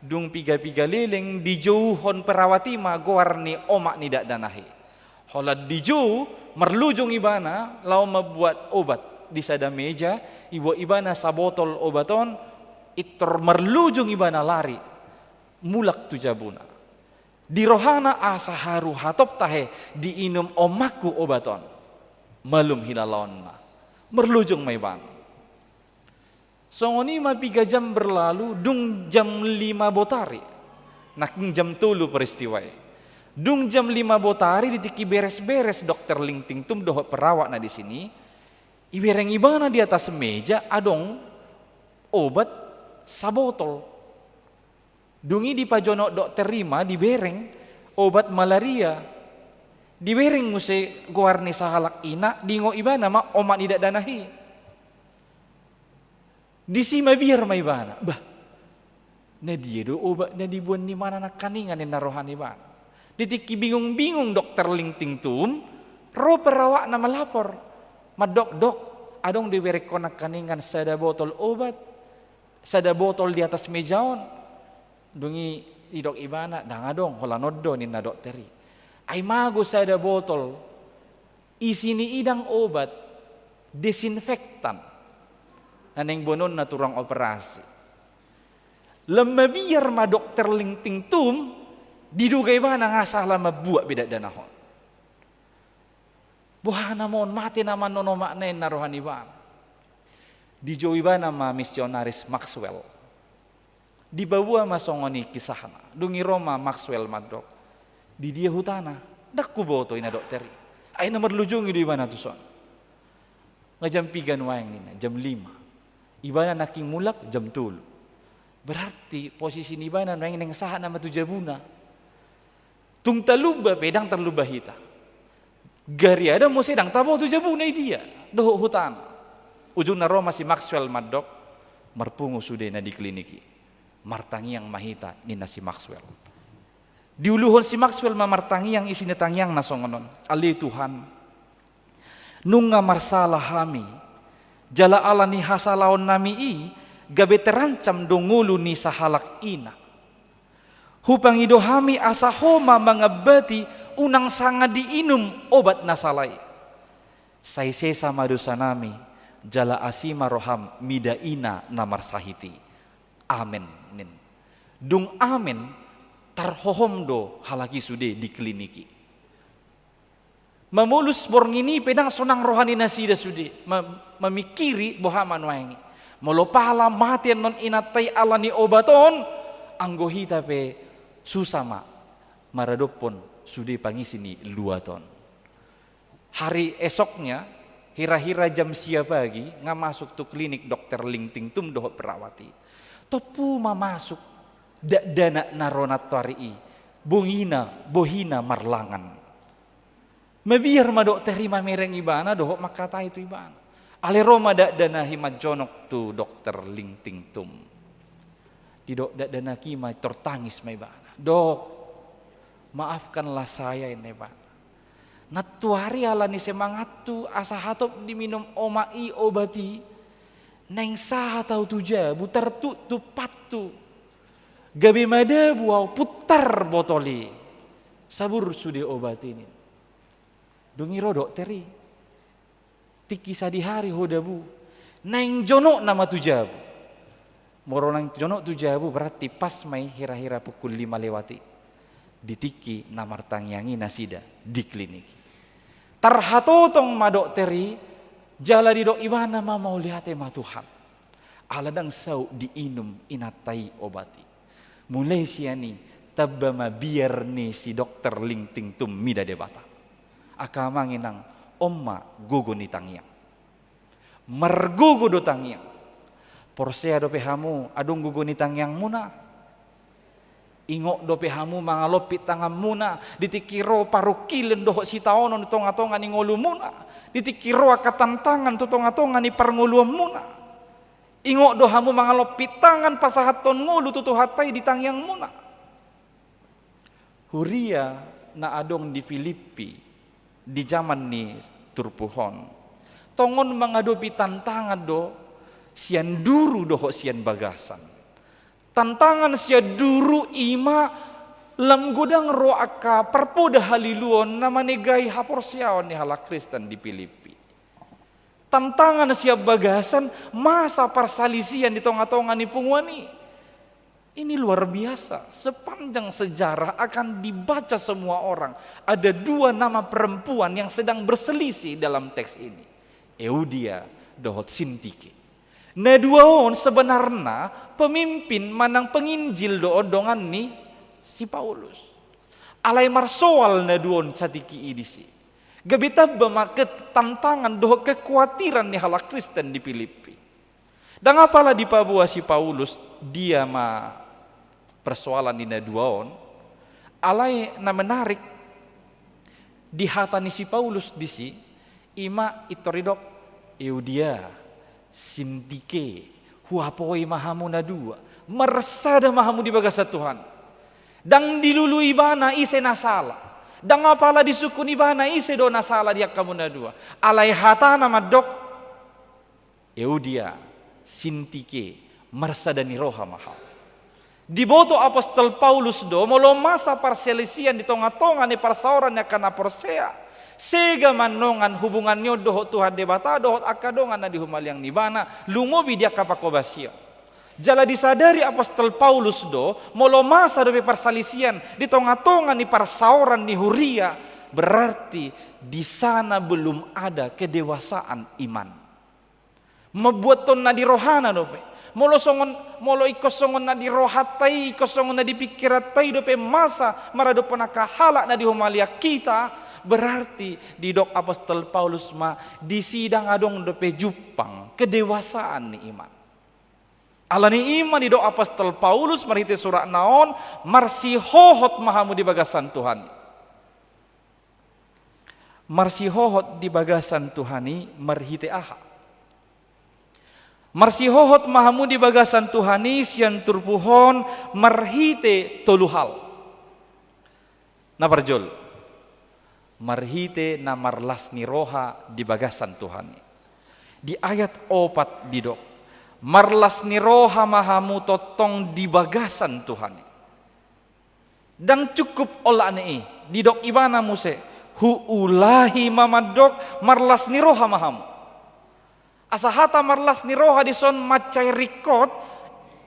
Dung piga-piga leleng, dijouhon perawat i ma goar ni omak ni dakdanak i. Holan dijou, marlojong ibana laho mambuat obat di sada meja, dibuat ibana sabotol obat on, pintor marlojong ibana lari mulak tu jabuna. Di rohana, "Asa haru hatop tahe diinum omakku obat on." Malum hilalaonna. Marlojong ma ibana. Songon i ma piga jam berlalu, dung jam lima botari. Nangkin jam tolu peristiwa i. Dung jam lima botari, di tingki beres-beres dokter Ling Ting Tum dohot perawat na disi i, dibereng ibana di atas meja adong obat sabotol. Dung i dipajonok dokter i ma, dibereng obat malaria. Dibereng muse goar ni sahalak ina, diingot ibana ma omak ni dakdanak i. Disi mabiar ma ibana. "Bah, na dia do obat na diboan ni imana nangkaningan?" ninna roha ni ibana. Di tingki bingung-bingung dokter Ling Ting Tum, ro perawatna malapor. Mandok, "Dok, adong do dibereng ho nangkaningan sada botol obat, sada botol di atas meja on." Dung i Didok ibana, "Ndang adong, holan on do," ninna dokter i. Ai mago sada botol, isi ni i ndang obat, desinfektan, na naeng boanonna tu ruang operasi. Lam mabiar ma dokter Ling Ting Tum, diduga ibana nga sahala mambuat be dakdanak on. "Boha nama on, mate nama annon omakna," ninna roha ni ibana. Dijou ibana ma misionaris Maxwell. Dipaboa ma songon i kisahna. Dung i ro ma Maxwell mandok, "Di dia hutana?" "Ndang huboto," ninna dokter i. Ai na marlujungi do ibana tuson. "Nga jam piga nuaeng?" ninna. "Jam lima." Ibana nangkin mulak jam tolu. Berarti posisi ni ibana nuaeng naeng sahat nama tu jabuna. Tung talumba pe ndang tarlumba hita. Gariada muse ndang taboto jabuna i dia dohot hutana. Ujungna ro ma si Maxwell mandok, "Marpungu sude na di klinik i. Martangiang ma hita," ninna si Maxwell. Diuluhon si Maxwell ma martangiang, isi ni tangiangna songon on: "Ale Tuhan, nunga marsala hami, jala ala ni hasalaonnami i gabe terancam do ngolu ni sahalak ina. Hupangido hami asa Ho ma mangambati, unang sanga diinum obat na sala i. Sai sesa ma dosanami, jala asi ma roham mida ina na marsahit i. Amen," ninna. Dung amen, tarhohom do halak i sude di klinik i. Mamolus borngin i pe ndang sonang roha ni nasida sude, ma-, mamingkiri boha ma nuaeng i. Molo pala mate annon inanta i ala ni obat on, anggo hita pe susa ma maradophon sude pangisi ni luat on. Hari esoknya, hira-hira jam sia pagi, nga masuk tu klinik dokter Ling Ting Tum dohot perawat i. Tompu ma masuk dakdanak na ro nantoari i, bohina, bohina marlangan. Mabiar ma dokter i mamereng ibana dohot mangkatai tu ibana. Alai ro ma dakdanak i manjonok tu dokter Ling Ting Tum. Didok dakdanak i ma, tor tangis ma ibana. "Dok, maafkanlah saya," ninna ibana. "Nantoari ala ni semangathu asa hatop diminum omak i obat i, naeng sahat ahu tu jabu, tartuktuk pathu. Gabe madabu ahu, puntar botol i. Sabur sude obat i," ninna. Dung i ro dokter i. Tingki sadihari ho dabu. Naeng jonok nama tu jabu. Molo naeng jonok tu jabu, berarti pas ma i hira-hira pukul lima lewat i. Di tingki na martangiang i nasida di klinik i. Tarhatotong ma dokter i, jala didok ibana ma, "Mauliate ma Tuhan. Ala ndang saut diinum inanta i obat i." Mulai sian i, tamba ma biar ni si dokter Ling Ting Tum mida Debata. Angka amang inang, on ma gogo ni tangiang. Margogo do tangiang. Porsea dope hamu adong gogo ni tangiangmuna? Ingot dope hamu mangalompit tanganmuna di tingki ro parungkilon dohot sitaonon di tonga-tonga ni ngolumuna, di tingki ro angka tantangan tu tonga-tonga ni parngoluonmuna? Ingot do hamu mangalompit tangan pasahathon ngolu tu Tuhanta i di tangiangmuna? Huria na adong di Pilippi di jaman ni turpuk on, tongon mangadopi tantangan do sian duru dohot sian bagasan. Tantangan sian duru i ma lam godang ro angka parpoda haliluon na manegai haporseaon ni halak Kristen di Pilippi. Tantangan sian bagasan, masa parsalisian di tonga-tonga ni punguan i. Ini luar biasa. Sepanjang sejarah akan dibaca semua orang, ada dua nama perempuan yang sedang berselisih dalam teks ini. Euodia dohot Sintike. Na dua on sebenarna pemimpin manang penginjil do on dongan ni si Paulus. Alai marsoal na dua on satingki i disi. Gabe tamba ma ketantangan dohot kekuatiran ni halak Kristen di Pilippi. Ndang apala dipaboa si Paulus dia ma persoalan ni na dua on. Alai na menarik di hata ni si Paulus disi, i ma pintor didok, Euodia, Sintike, huapoi ma hamu na dua, marsada ma hamu di bagasan Tuhan. Ndang dilului ibana ise na sala. Ndang apala disungkun ibana ise do na sala di angka hamu na dua. Alai hatana mandok, Euodia, Sintike, marsada ni roha ma hamu. Diboto apostel Paulus do, molo masa parsalisian di tonga-tonga ni parsaoran ni angka na porsea, sega ma annon hubungan ni on dohot Tuhan Debata dohot angka dongan na di humaliang ni ibana, lumobi di angka panghobasion. Jala disadari apostel Paulus do, molo masa dope parsalisian di tonga-tonga ni parsaoran ni huria, berarti di sana belum ada kedewasaan iman. Mambuathon na di rohana dope. Molo songon, molo ingkon songon na di rohanta i, ingkon songon na di pingkiranta i dope masa maradophon angka halak na di humaliang hita, berarti didok apostel Paulus ma, disi ndang adong dope jumpang kedewasaan ni iman. Alani i ma didok apostel Paulus marhite suratna on, marsihohot ma hamu di bagasan Tuhan i. Marsihohot di bagasan Tuhan i marhite aha? Marsihohot ma hamu di bagasan Tuhan i sian turpuhon marhite tolu hal. Na parjolo, marhite na marlas ni roha di bagasan Tuhan i. Di ayat opat didok, marlas ni roha ma hamu tongtong di bagasan Tuhan i. Ndang cukup olat ni i, didok ibana muse, huulahi ma mandok marlas ni roha ma hamu. Asa hata marlas ni roha dison mansai ringkot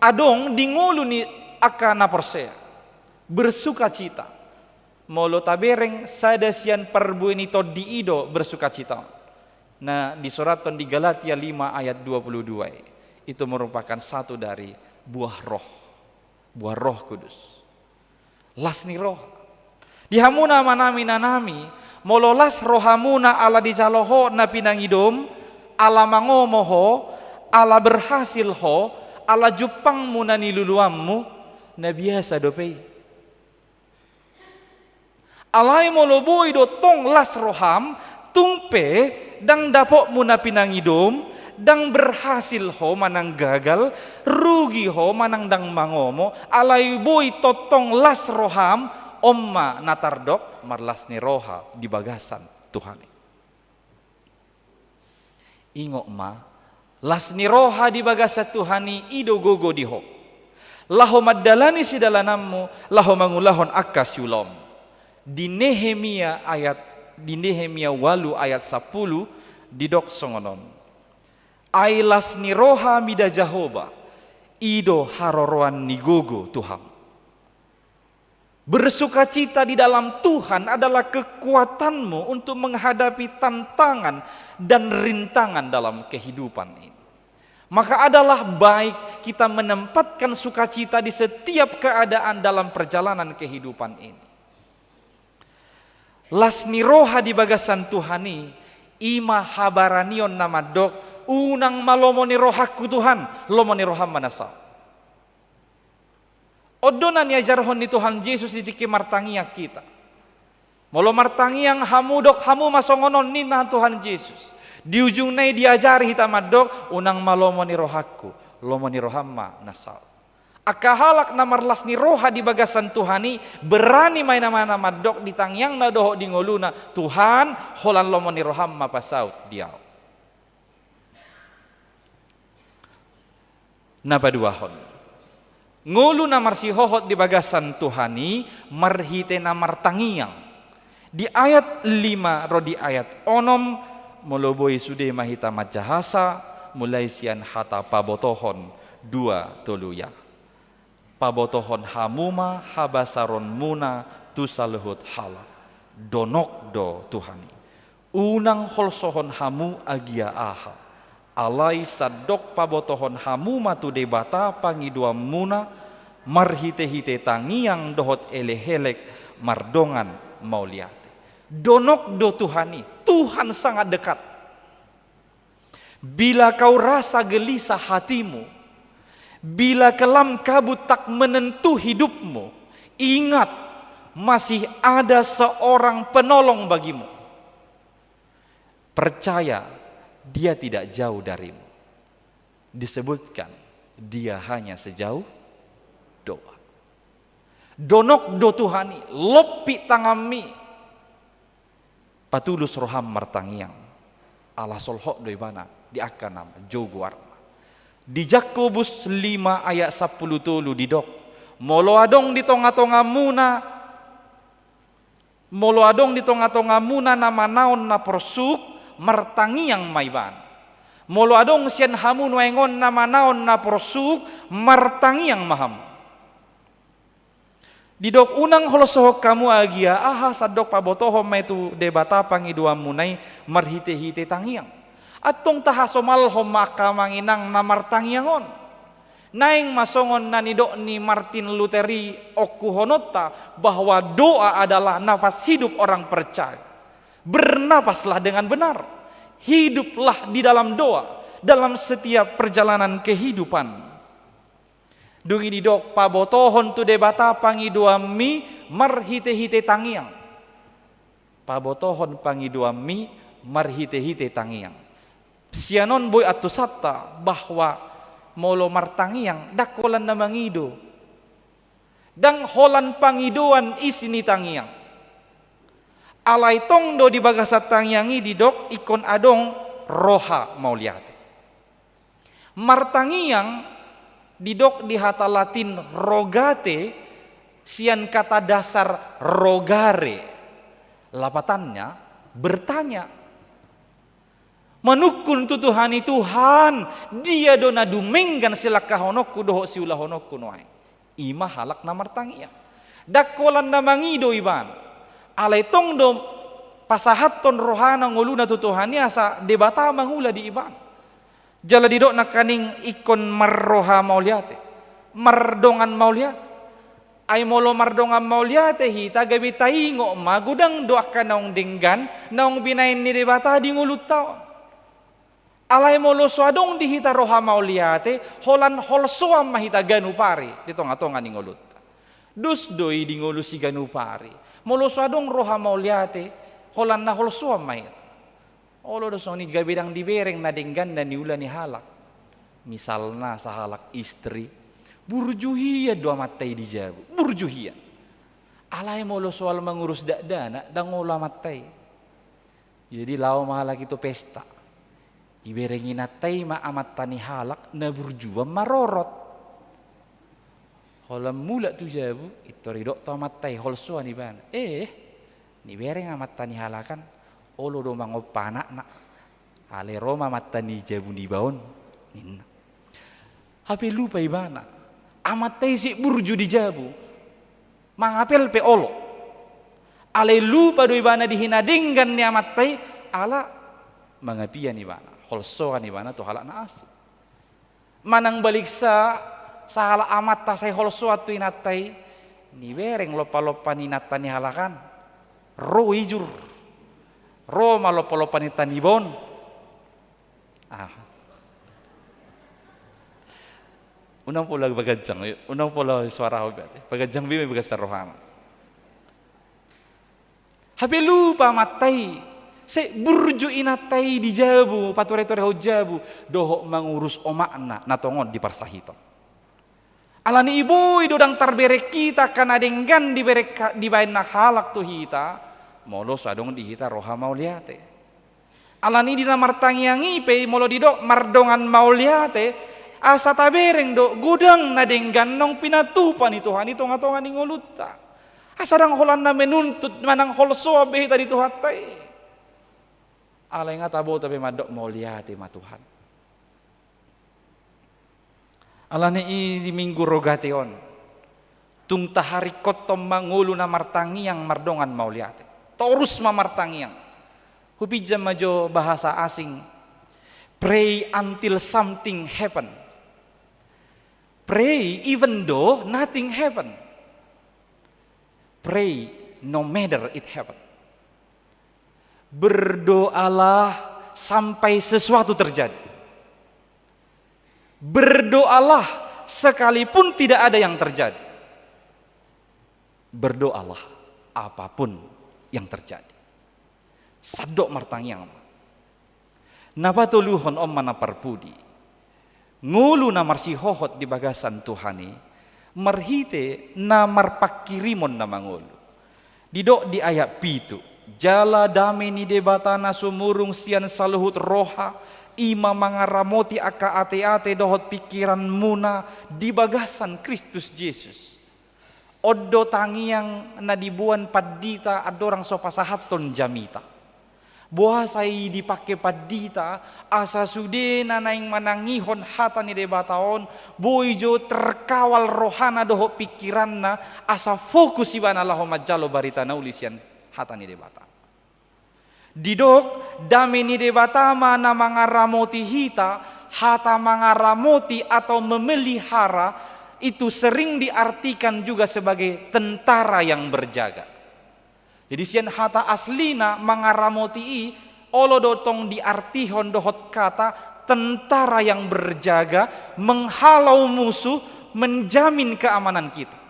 adong di ngolu ni angka na porsea. Bersukacita. Molo tabereng sada sian parbue ni tondi i do bersukacita. Na disurathon di Galatia lima ayat dua puluh dua i. Itu merupakan satu dari buah roh. Buah Roh Kudus. Las ni roha. Di hamu na manami na nami, molo las rohamuna ala dijalo ho na pinangidom, ala mangomo ho, ala berhasil ho, ala jumpangmu na niluluanmu, na biasa dope i. Alai molo boi do tong las roham, tung pe ndang dapotmu na pinangidom, ndang berhasil ho manang gagal, rugi ho manang ndang mangomo, alai boi tongtong las roham, on ma na tardok marlas ni roha di bagasan Tuhan i. Ingot ma, las ni roha di bagasan Tuhan i, i do gogo di ho. Laho mandalani sidalananmu, laho mangulahon angka siulaonmu. Di Nehemia ayat, di Nehemia ualu ayat sampulu, didok songon on. Ai las ni roha mida Jahowa, i do haroroan ni gogo tu hamu. Bersukacita di dalam Tuhan adalah kekuatanmu untuk menghadapi tantangan dan rintangan dalam kehidupan ini. Maka adalah baik kita menempatkan sukacita di setiap keadaan dalam perjalanan kehidupan ini. Las ni roha di bagasan Tuhan i, i ma habaranion na mandok, unang ma lomo ni rohangku Tuhan, lomo ni roham ma na saut. On do na niajarhon ni Tuhan Jesus di tingki martangiang hita. Molo martangiang hamu, dok hamu ma songon on, ninna Tuhan Jesus. Di ujungna i diajari hita mandok, unang ma lomo ni rohangku, lomo ni roham ma na saut. Angka halak na marlas ni roha di bagasan Tuhan i, berani ma ibana mandok di tangiangna dohot di ngoluna, Tuhan, holan lomo ni roham ma pasaut di ahu. Na paduahon. Ngolu na marsihohot di bagasan Tuhan i marhite na martangiang. Di ayat lima ro di ayat onom, molo boi sude ma hita manjahasa, mulai sian hata pabotohon dua tolu ya. Pabotohon hamu ma habasaronmuna tu saluhut halak. Donok do Tuhan i. Unang holsohon hamu agia aha. Alai sandok pabotohon hamu ma tu Debata pangidoanmuna, marhite-hite tangiang dohot elek-elek mardongan mauliate. Donok do Tuhan i, Tuhan sangat dekat. Bila kau rasa gelisah hatimu, bila kelam kabut tak menentu hidupmu, ingat, masih ada seorang penolong bagimu. Percaya, Dia tidak jauh darimu. Disebutkan, Dia hanya sejauh doa. Donok do Tuhan i, lompit tanganmi. Patulus roham martangiang, ala solhot do ibana di angka na jou goarna. Di Jakobus lima ayat sampulu tolu didok, Molo adong di tonga-tongamuna, molo adong di tonga-tongamuna na manaon na porsuk, martangiang ma ibana. Molo adong sian hamu nuaeng on na manaon na porsuk, martangiang ma hamu. Didok unang holsohon hamu agia aha, sandok pabotohon ma i tu Debata pangidoanmuna i marhite-hite tangiang. Antong tahasomalhon ma angka amang inang na martangiang on. Naeng ma songon na nidok ni Martin Luther i ongkuhononta, bahwa doa adalah nafas hidup orang percaya. Bernapaslah dengan benar. Hiduplah di dalam doa dalam setiap perjalanan kehidupan. Dung i didok, pabotohon tu Debata pangidoanmi marhite-hite tangiang. Pabotohon pangidoanmi marhite-hite tangiang. Sian on boi antusanta bahwa molo martangiang, ndang holan na mangido. Ndang holan pangidoan isi ni tangiang. Alai tong do di bagasan tangiang i didok ingkon adong roha mauliate. Martangiang didok di hata Latin rogate, sian kata dasar rogare. Lapatannya, bertanya. Manungkun tu Tuhan i, Tuhan, dia do na dumenggan silangkahononku dohot siulahononku nuaeng? I ma halak na martangiang. Ndang holan na mangido ibana. Alai tong do pasahathon rohana, ngoluna tu Tuhan i asa Debata mangula di ibana. Jala didok nangkaning ingkon marroha mauliate, mardongan mauliate. Ai molo mardongan mauliate hita, gabe taingot ma godang do angka naung denggan, naung binahen ni Debata di ngolunta on. Alai molo so adong di hita roha mauliate, holan holsoan ma hita ganup ari di tonga-tonga ni ngolunta. Dos do i di ngolu siganup ari. Molo so adong roha mauliate, holan na holsoan ma hita. Olo do songon i, gabe ndang dibereng na denggan na niula ni halak. Misalna sahalak istri, burju hian do amanta i di jabu, burju hian. Alai molo soal mangurus dakdanak, ndang olo amanta i. Jadi laho ma halak i tu pesta. Ibereng inanta i ma amanta ni halak na burju marorot. Holan mulak tu jabu, pintor didok tu amanta i, holsoan ibana. Eh, nibereng amanta ni halak an, olo do mangompa anakna. Alai ro ma amanta ni jabu niba on, ninna. Hape lupa ibana. Amanta i sip burju di jabu. Mangapel pe olo. Alai lupa do ibana di hinadenggan ni amanta i, ala mangapian ibana, holsoan ibana tu halak na asing. Manang baliksa, sahalak amanta sai holsoan tu inanta i, nibereng lompa-lompa ni inanta ni halak an. Ro ijur. Ro ma lompa-lompa ni inanta niba on. Ah. Unang pola baganjang, unang pola suara ho berarti. Baganjang be ma i bagasan rohana. Hape lupa amanta i, sip burju inanta i di jabu, pature-turehon jabu, dohot mangurus omakna na tongon di parsahiton. Alani i boi do ndang tarbereng hita angka na denggan dibereng, dibahen na halak tu hita, molo so adong di hita roha mauliate. Alani i di na martangiang i pe molo didok mardongan mauliate, asa tabereng do godang na denggan naung pinatupa ni Tuhan i tonga-tonga ni ngolunta. Asa ndang holan na menuntut manang holsoan be hita di Tuhanta i. Alai nga taboto be mandok mauliate ma Tuhan. Alani i di Minggu Rogate on, tung taharingkothon ma ngolu na martangiang mardongan mauliate. Torus ma martangiang. Hupinjam ma jo bahasa asing, pray until something happen. Pray even though nothing happen. Pray no matter it happen. Berdoalah sampai sesuatu terjadi. Berdoalah sekalipun tidak ada yang terjadi. Berdoalah apapun yang terjadi. Sandok martangiang ma. Na patoluhon on ma na parpudi. Ngolu na marsihohot di bagasan Tuhan i, marhite na marpangkirimon na mangolu. Didok di ayat pitu, jala dame ni Debata na sumurung sian saluhut roha, i ma mangaramoti angka ate-ate dohot pingkiranmuna di bagasan Kristus Jesus. On do tangiang na diboan pandita andorang so pasahathon jamita. Boasa i dipangke pandita, asa sude na naeng manangihon hata ni Debata on, boi jo terkawal rohana dohot pingkiranna, asa fokus ibana laho manjalo barita na uli sian hata ni Debata. Didok, dame ni Debata ma na mangaramoti hita. Hata mangaramoti atau memelihara itu sering diartikan juga sebagai tentara yang berjaga. Jadi sian hata aslina mangaramoti i, olo do tong diartihon dohot kata tentara yang berjaga, menghalau musuh, menjamin keamanan kita.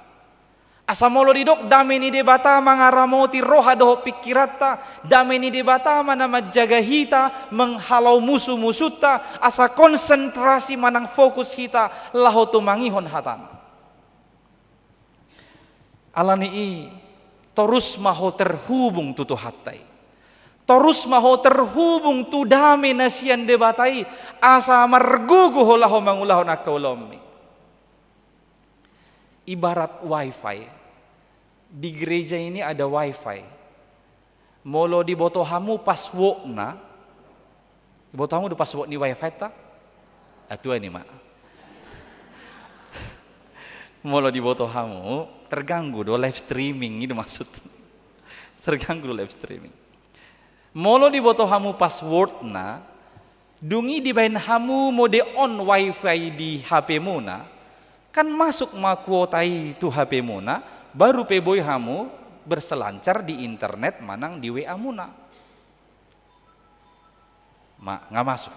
Asa molo didok dame ni Debata mangaramoti roha dohot pingkiranta, dame ni Debata ma na manjaga hita, menghalau musuh-musuhta, asa konsentrasi manang fokus hita laho tumangihon hatana. Alani i, torus ma ho terhubung tu Tuhanta i. Torus ma ho terhubung tu dame na sian Debata i, asa margogo ho laho mangulahon angka ulaonmi. Ibarat wifi. Di gereja ini ada wifi. Molo diboto hamu passwordna, diboto hamu do password ni wifi ta? Atua ni ma. Molo diboto hamu, terganggu do live streaming, i do maksud. Terganggu do live streaming. Molo diboto hamu passwordna, dung i dibaen hamu mode on wifi di H P muna, kan masuk ma kuota i tu H P muna, baru pe boi hamu berselancar di internet manang di W A muna. Ma, nga masuk.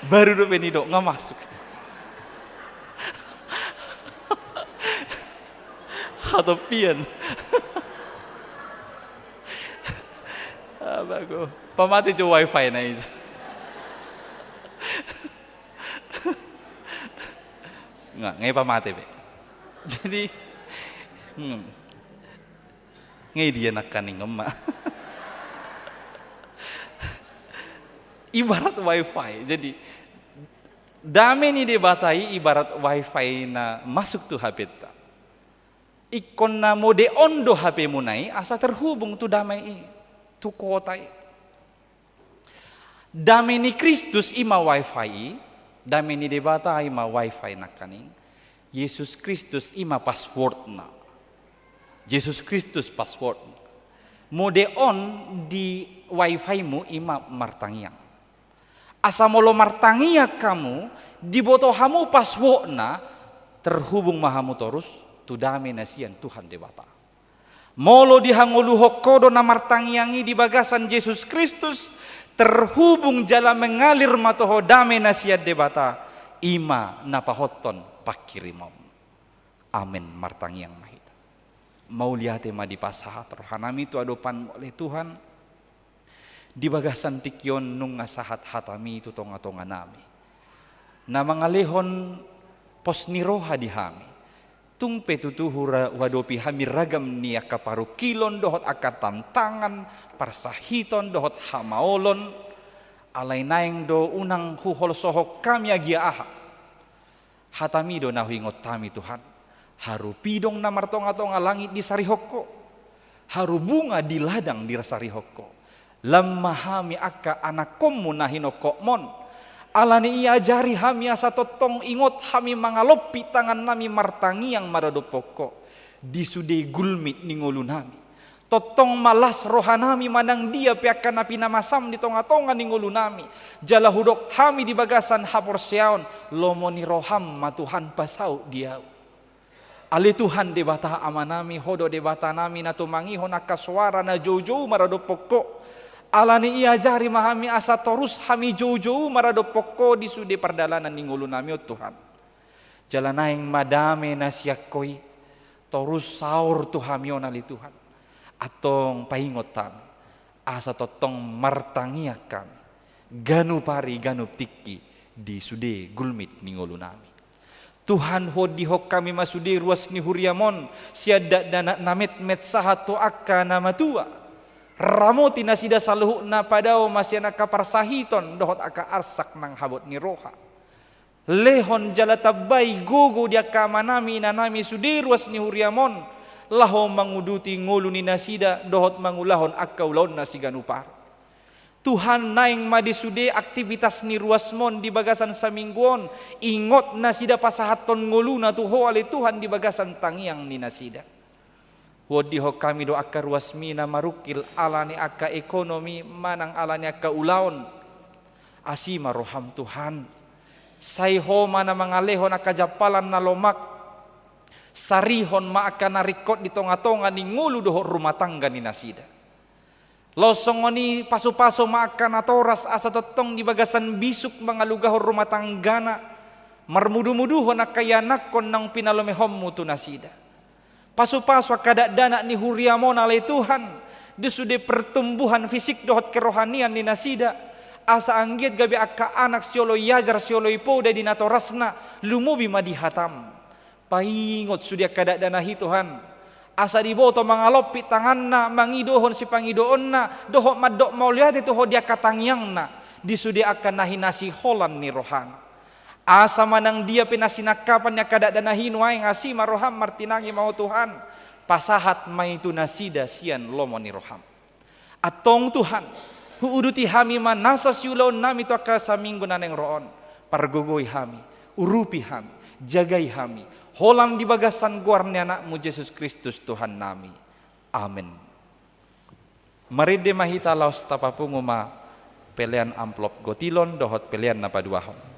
Baru dope nidok, nga masuk. Hatopian. Abago. Pamate jo wifi na i. Nga, nga i pamate be. Jadi, hmm. Nga i dia nangkaning on ma. Ibarat wifi. Jadi, dame ni Debata i ibarat wifi na masuk tu H P ta. Ingkon na mode on do H P muna i, asa terhubung tu dame i, tu kuota i. Dame ni Kristus i ma wifi i, dame ni Debata i ma wifi nangkaning, Jesus Kristus i ma passwordna. Jesus Kristus passwordna. Mode on di wifi mu i ma martangiang. Asa molo martangiang hamu, diboto hamu passwordna, terhubung ma hamu torus tu dame na sian Tuhan Debata. Molo dihangoluhon ho do na martangiang i di bagasan Jesus Kristus, terhubung jala mengalir ma tu ho dame na sian Debata, i ma na pahothon pangkirimon. Amen, martangiang ma hita. Mauliate ma dipasahat rohanami tu adopanmu ale Tuhan. Di bagasan tingki on nunga sahat hatami tu tonga-tonganami. Na mangalehon pos ni roha di hami. Tung pe tutu hura-, huadopi hami ragam ni angka parungkilon dohot angka tantangan, parsahiton dohot hamaolon, alai naeng do unang huholsohon hami agia aha. Hatami do na huingot hami Tuhan. Harupidong na martonga-tonga langit disarihon ho. Harubunga di ladang disarihon ho. Lam ma hami angka anakkonmu na hinophopmon. Alani i ajari hami asa tongtong ingot hami mangalompi tangannami martangiang maradophon ho. Di sude gulmit ni ngolunami. Tongtong ma las rohanami manang dia pe angka na pinamasam di tonga-tonga ni ngolunami. Jala hudok hami di bagasan haporseaon, lomo ni roham ma Tuhan pasaut di ahu. Ale Tuhan Debata Amanami, ho do Debatanami na tumangihon angka soara na joujou maradophon ho. Alani i ajari ma hami asa torus hami joujou maradophon ho di sude pardalanan ni ngolunami on Tuhan. Jala naeng ma dame na sian ho i torus saor tu hami on ale Tuhan. Antong paingot hami, asa tongtong martangiang hami ganup ari ganup tingki di sude gulmit ni ngolunami. Tuhan, huondihon hami ma sude ruas ni huriam on, sian dakdanak na metmet sahat tu angka na matua. Ramoti nasida saluhutna, padao ma sian angka parsahiton dohot angka arsak nang habot ni roha. Lehon jala tambai gogo di angka amanami inanami sude ruas ni huriam on, laho manguduti ngolu ni nasida dohot mangulahon angka ulaonna siganup ari. Tuhan, naeng ma di sude aktivitas ni ruasmon di bagasan saminggu on, ingot nasida pasahathon ngoluna tu Ho ale Tuhan di bagasan tangiang ni nasida. Huondihon hami do angka ruasmi na marungkil ala ni angka ekonomi manang ala ni angka ulaon. Asi ma roham Tuhan. Sai Ho ma na mangalehon angka jampalan na lomak. Sarihon ma angka na ringkot di tonga-tonga ni ngolu dohot rumah tangga ni nasida. Laos songon i pasu-pasu ma angka natoras asa tongtong di bagasan bisuk mangalugahon rumah tanggana, marmudu-muduhon angka ianakhon naung pinalomehonmu tu nasida. Pasu-pasu angka dakdanak ni huriam on ale Tuhan, di sude pertumbuhan fisik dohot kerohanian ni nasida, asa anggiat gabe angka anak sioloi ajar sioloi poda di natorasna, lumobi ma di hatam. Paingot sude angka dakdanak i Tuhan, asa diboto mangalompit tanganna mangidohon sipangidoonna dohot mandok mauliate tu Ho di angka tangiangna, di sude angka na hinasiholan ni rohana. Asa manang dia pe na sinangkapan ni angka dakdanak i nuaeng, asi ma roham, martinangi ma Ho Tuhan, pasahat ma i tu nasida sian lomo ni roham. Antong Tuhan, huuduti hami ma nasa siulaonnami tu angka saminggu na naeng ro on. Pargogoi hami, urupi hami, jagai hami, holan di bagasan goar ni Anakmu Jesus Kristus Tuhannami. Amen. Marende ma hita laos tapapungu ma pelean amplop gotilon dohot pelean na paduahon.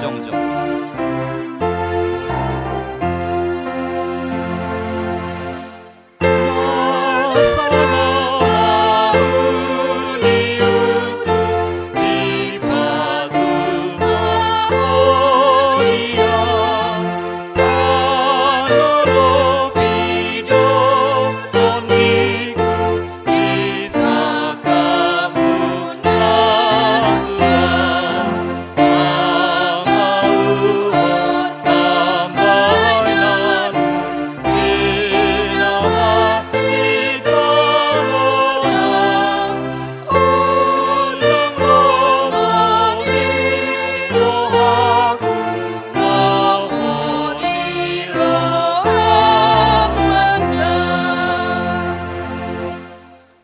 jongjong.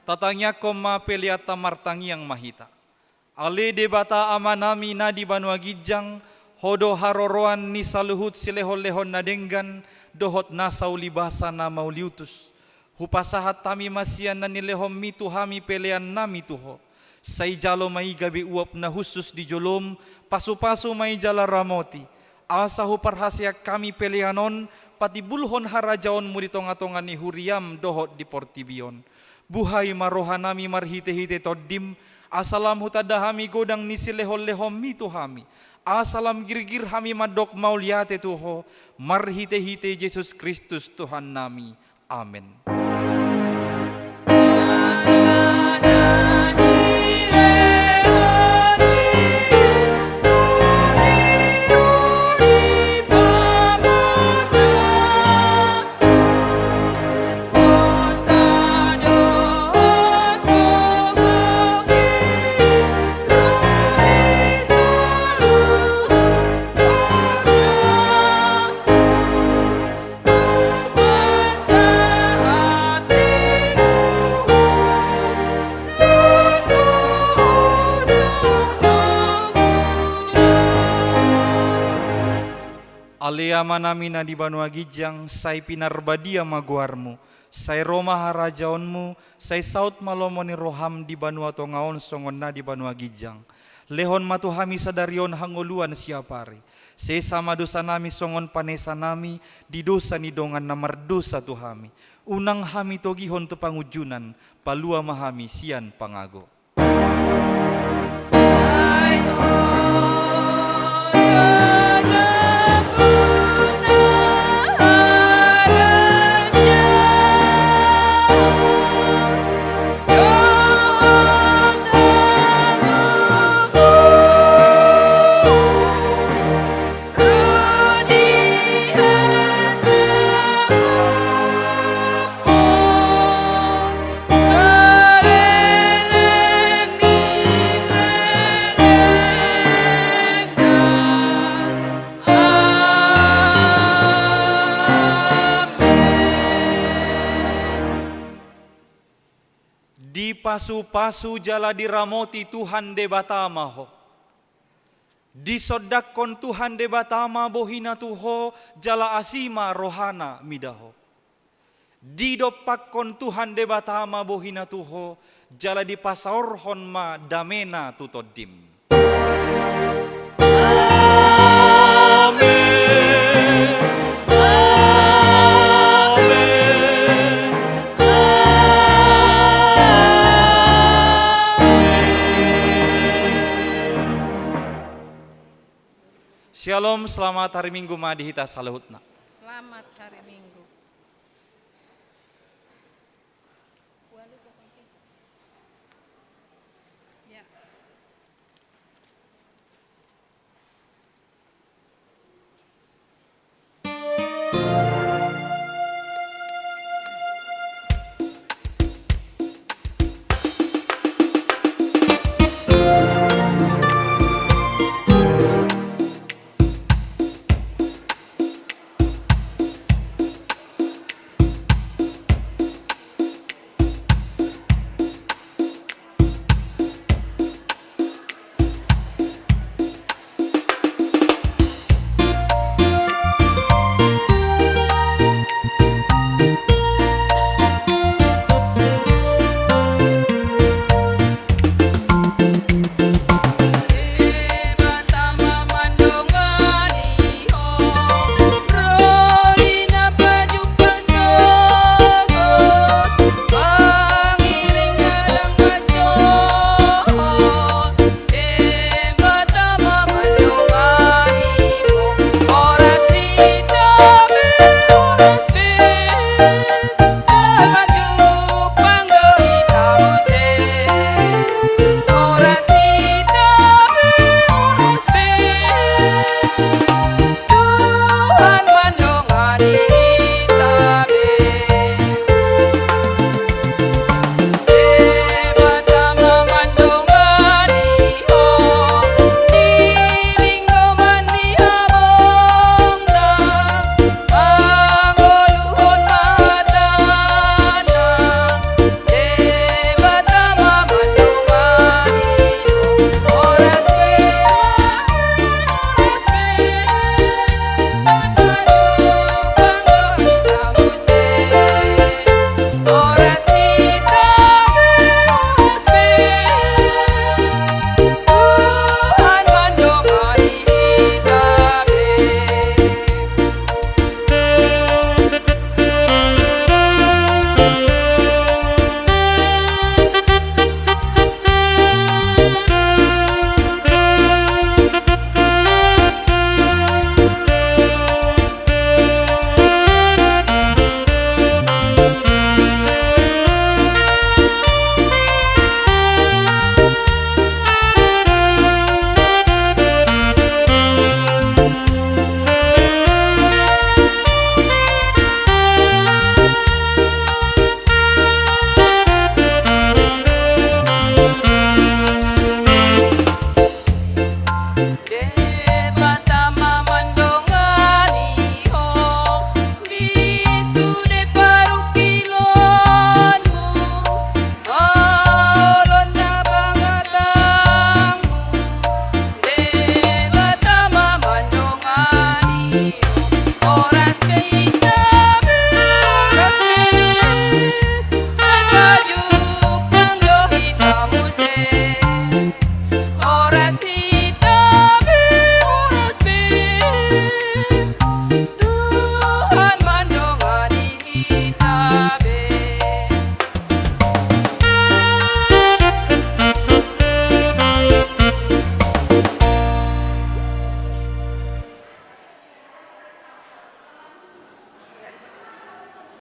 Tatangiangkon ma peleanta, martangiang ma hita. Ale Debata Amanami na di banua ginjang, Ho do haroroan ni saluhut silehonlehon na denggan dohot nasa ulibasa na mauliutus. Hupasahat hami ma sian na nilehonMi tu hami peleanNami tu Ho. Sai jalo ma i gabe uap na hushus di joloM, pasupasu ma i jala ramoti. Asa huparhaseang hami pelean on patimbulhon harajaonMu di tongatonga ni huriaM dohot di portibi on. Buhai ma rohanami marhitehite TondiM, asa lam hutanda hami godang ni silehonlehonMi tu hami, asa lam girgir hami mandok mauliate tu Ho, marhitehite Jesus Kristus Tuhannami. Amen. Ale Amanami na di banua ginjang, sai pinarbadia ma goarMu, sai ro ma harajaonMu, sai saut ma lomo ni rohaM di banua tonga on songon na di banua ginjang. Lehon ma tu hami sadari on hangoluan siapari. Sesa ma dosanami songon panesanami di dosa ni dongan na mardosa tu hami. Unang hami togihon tu pangunjunan, palua ma hami sian pangago. Dipasupasu jala diramoti Tuhan Debata ma ho. Disondangkon Tuhan Debata ma bohiNa tu ho, jala asi ma rohaNa mida ho. Didompakkon Tuhan Debata ma bohiNa tu ho, jala dipasaorhon ma dameNa tu tondim. Amen. Amen. Amen. Syalom, selamat hari Minggu ma di hita saluhutna. Selamat hari Minggu.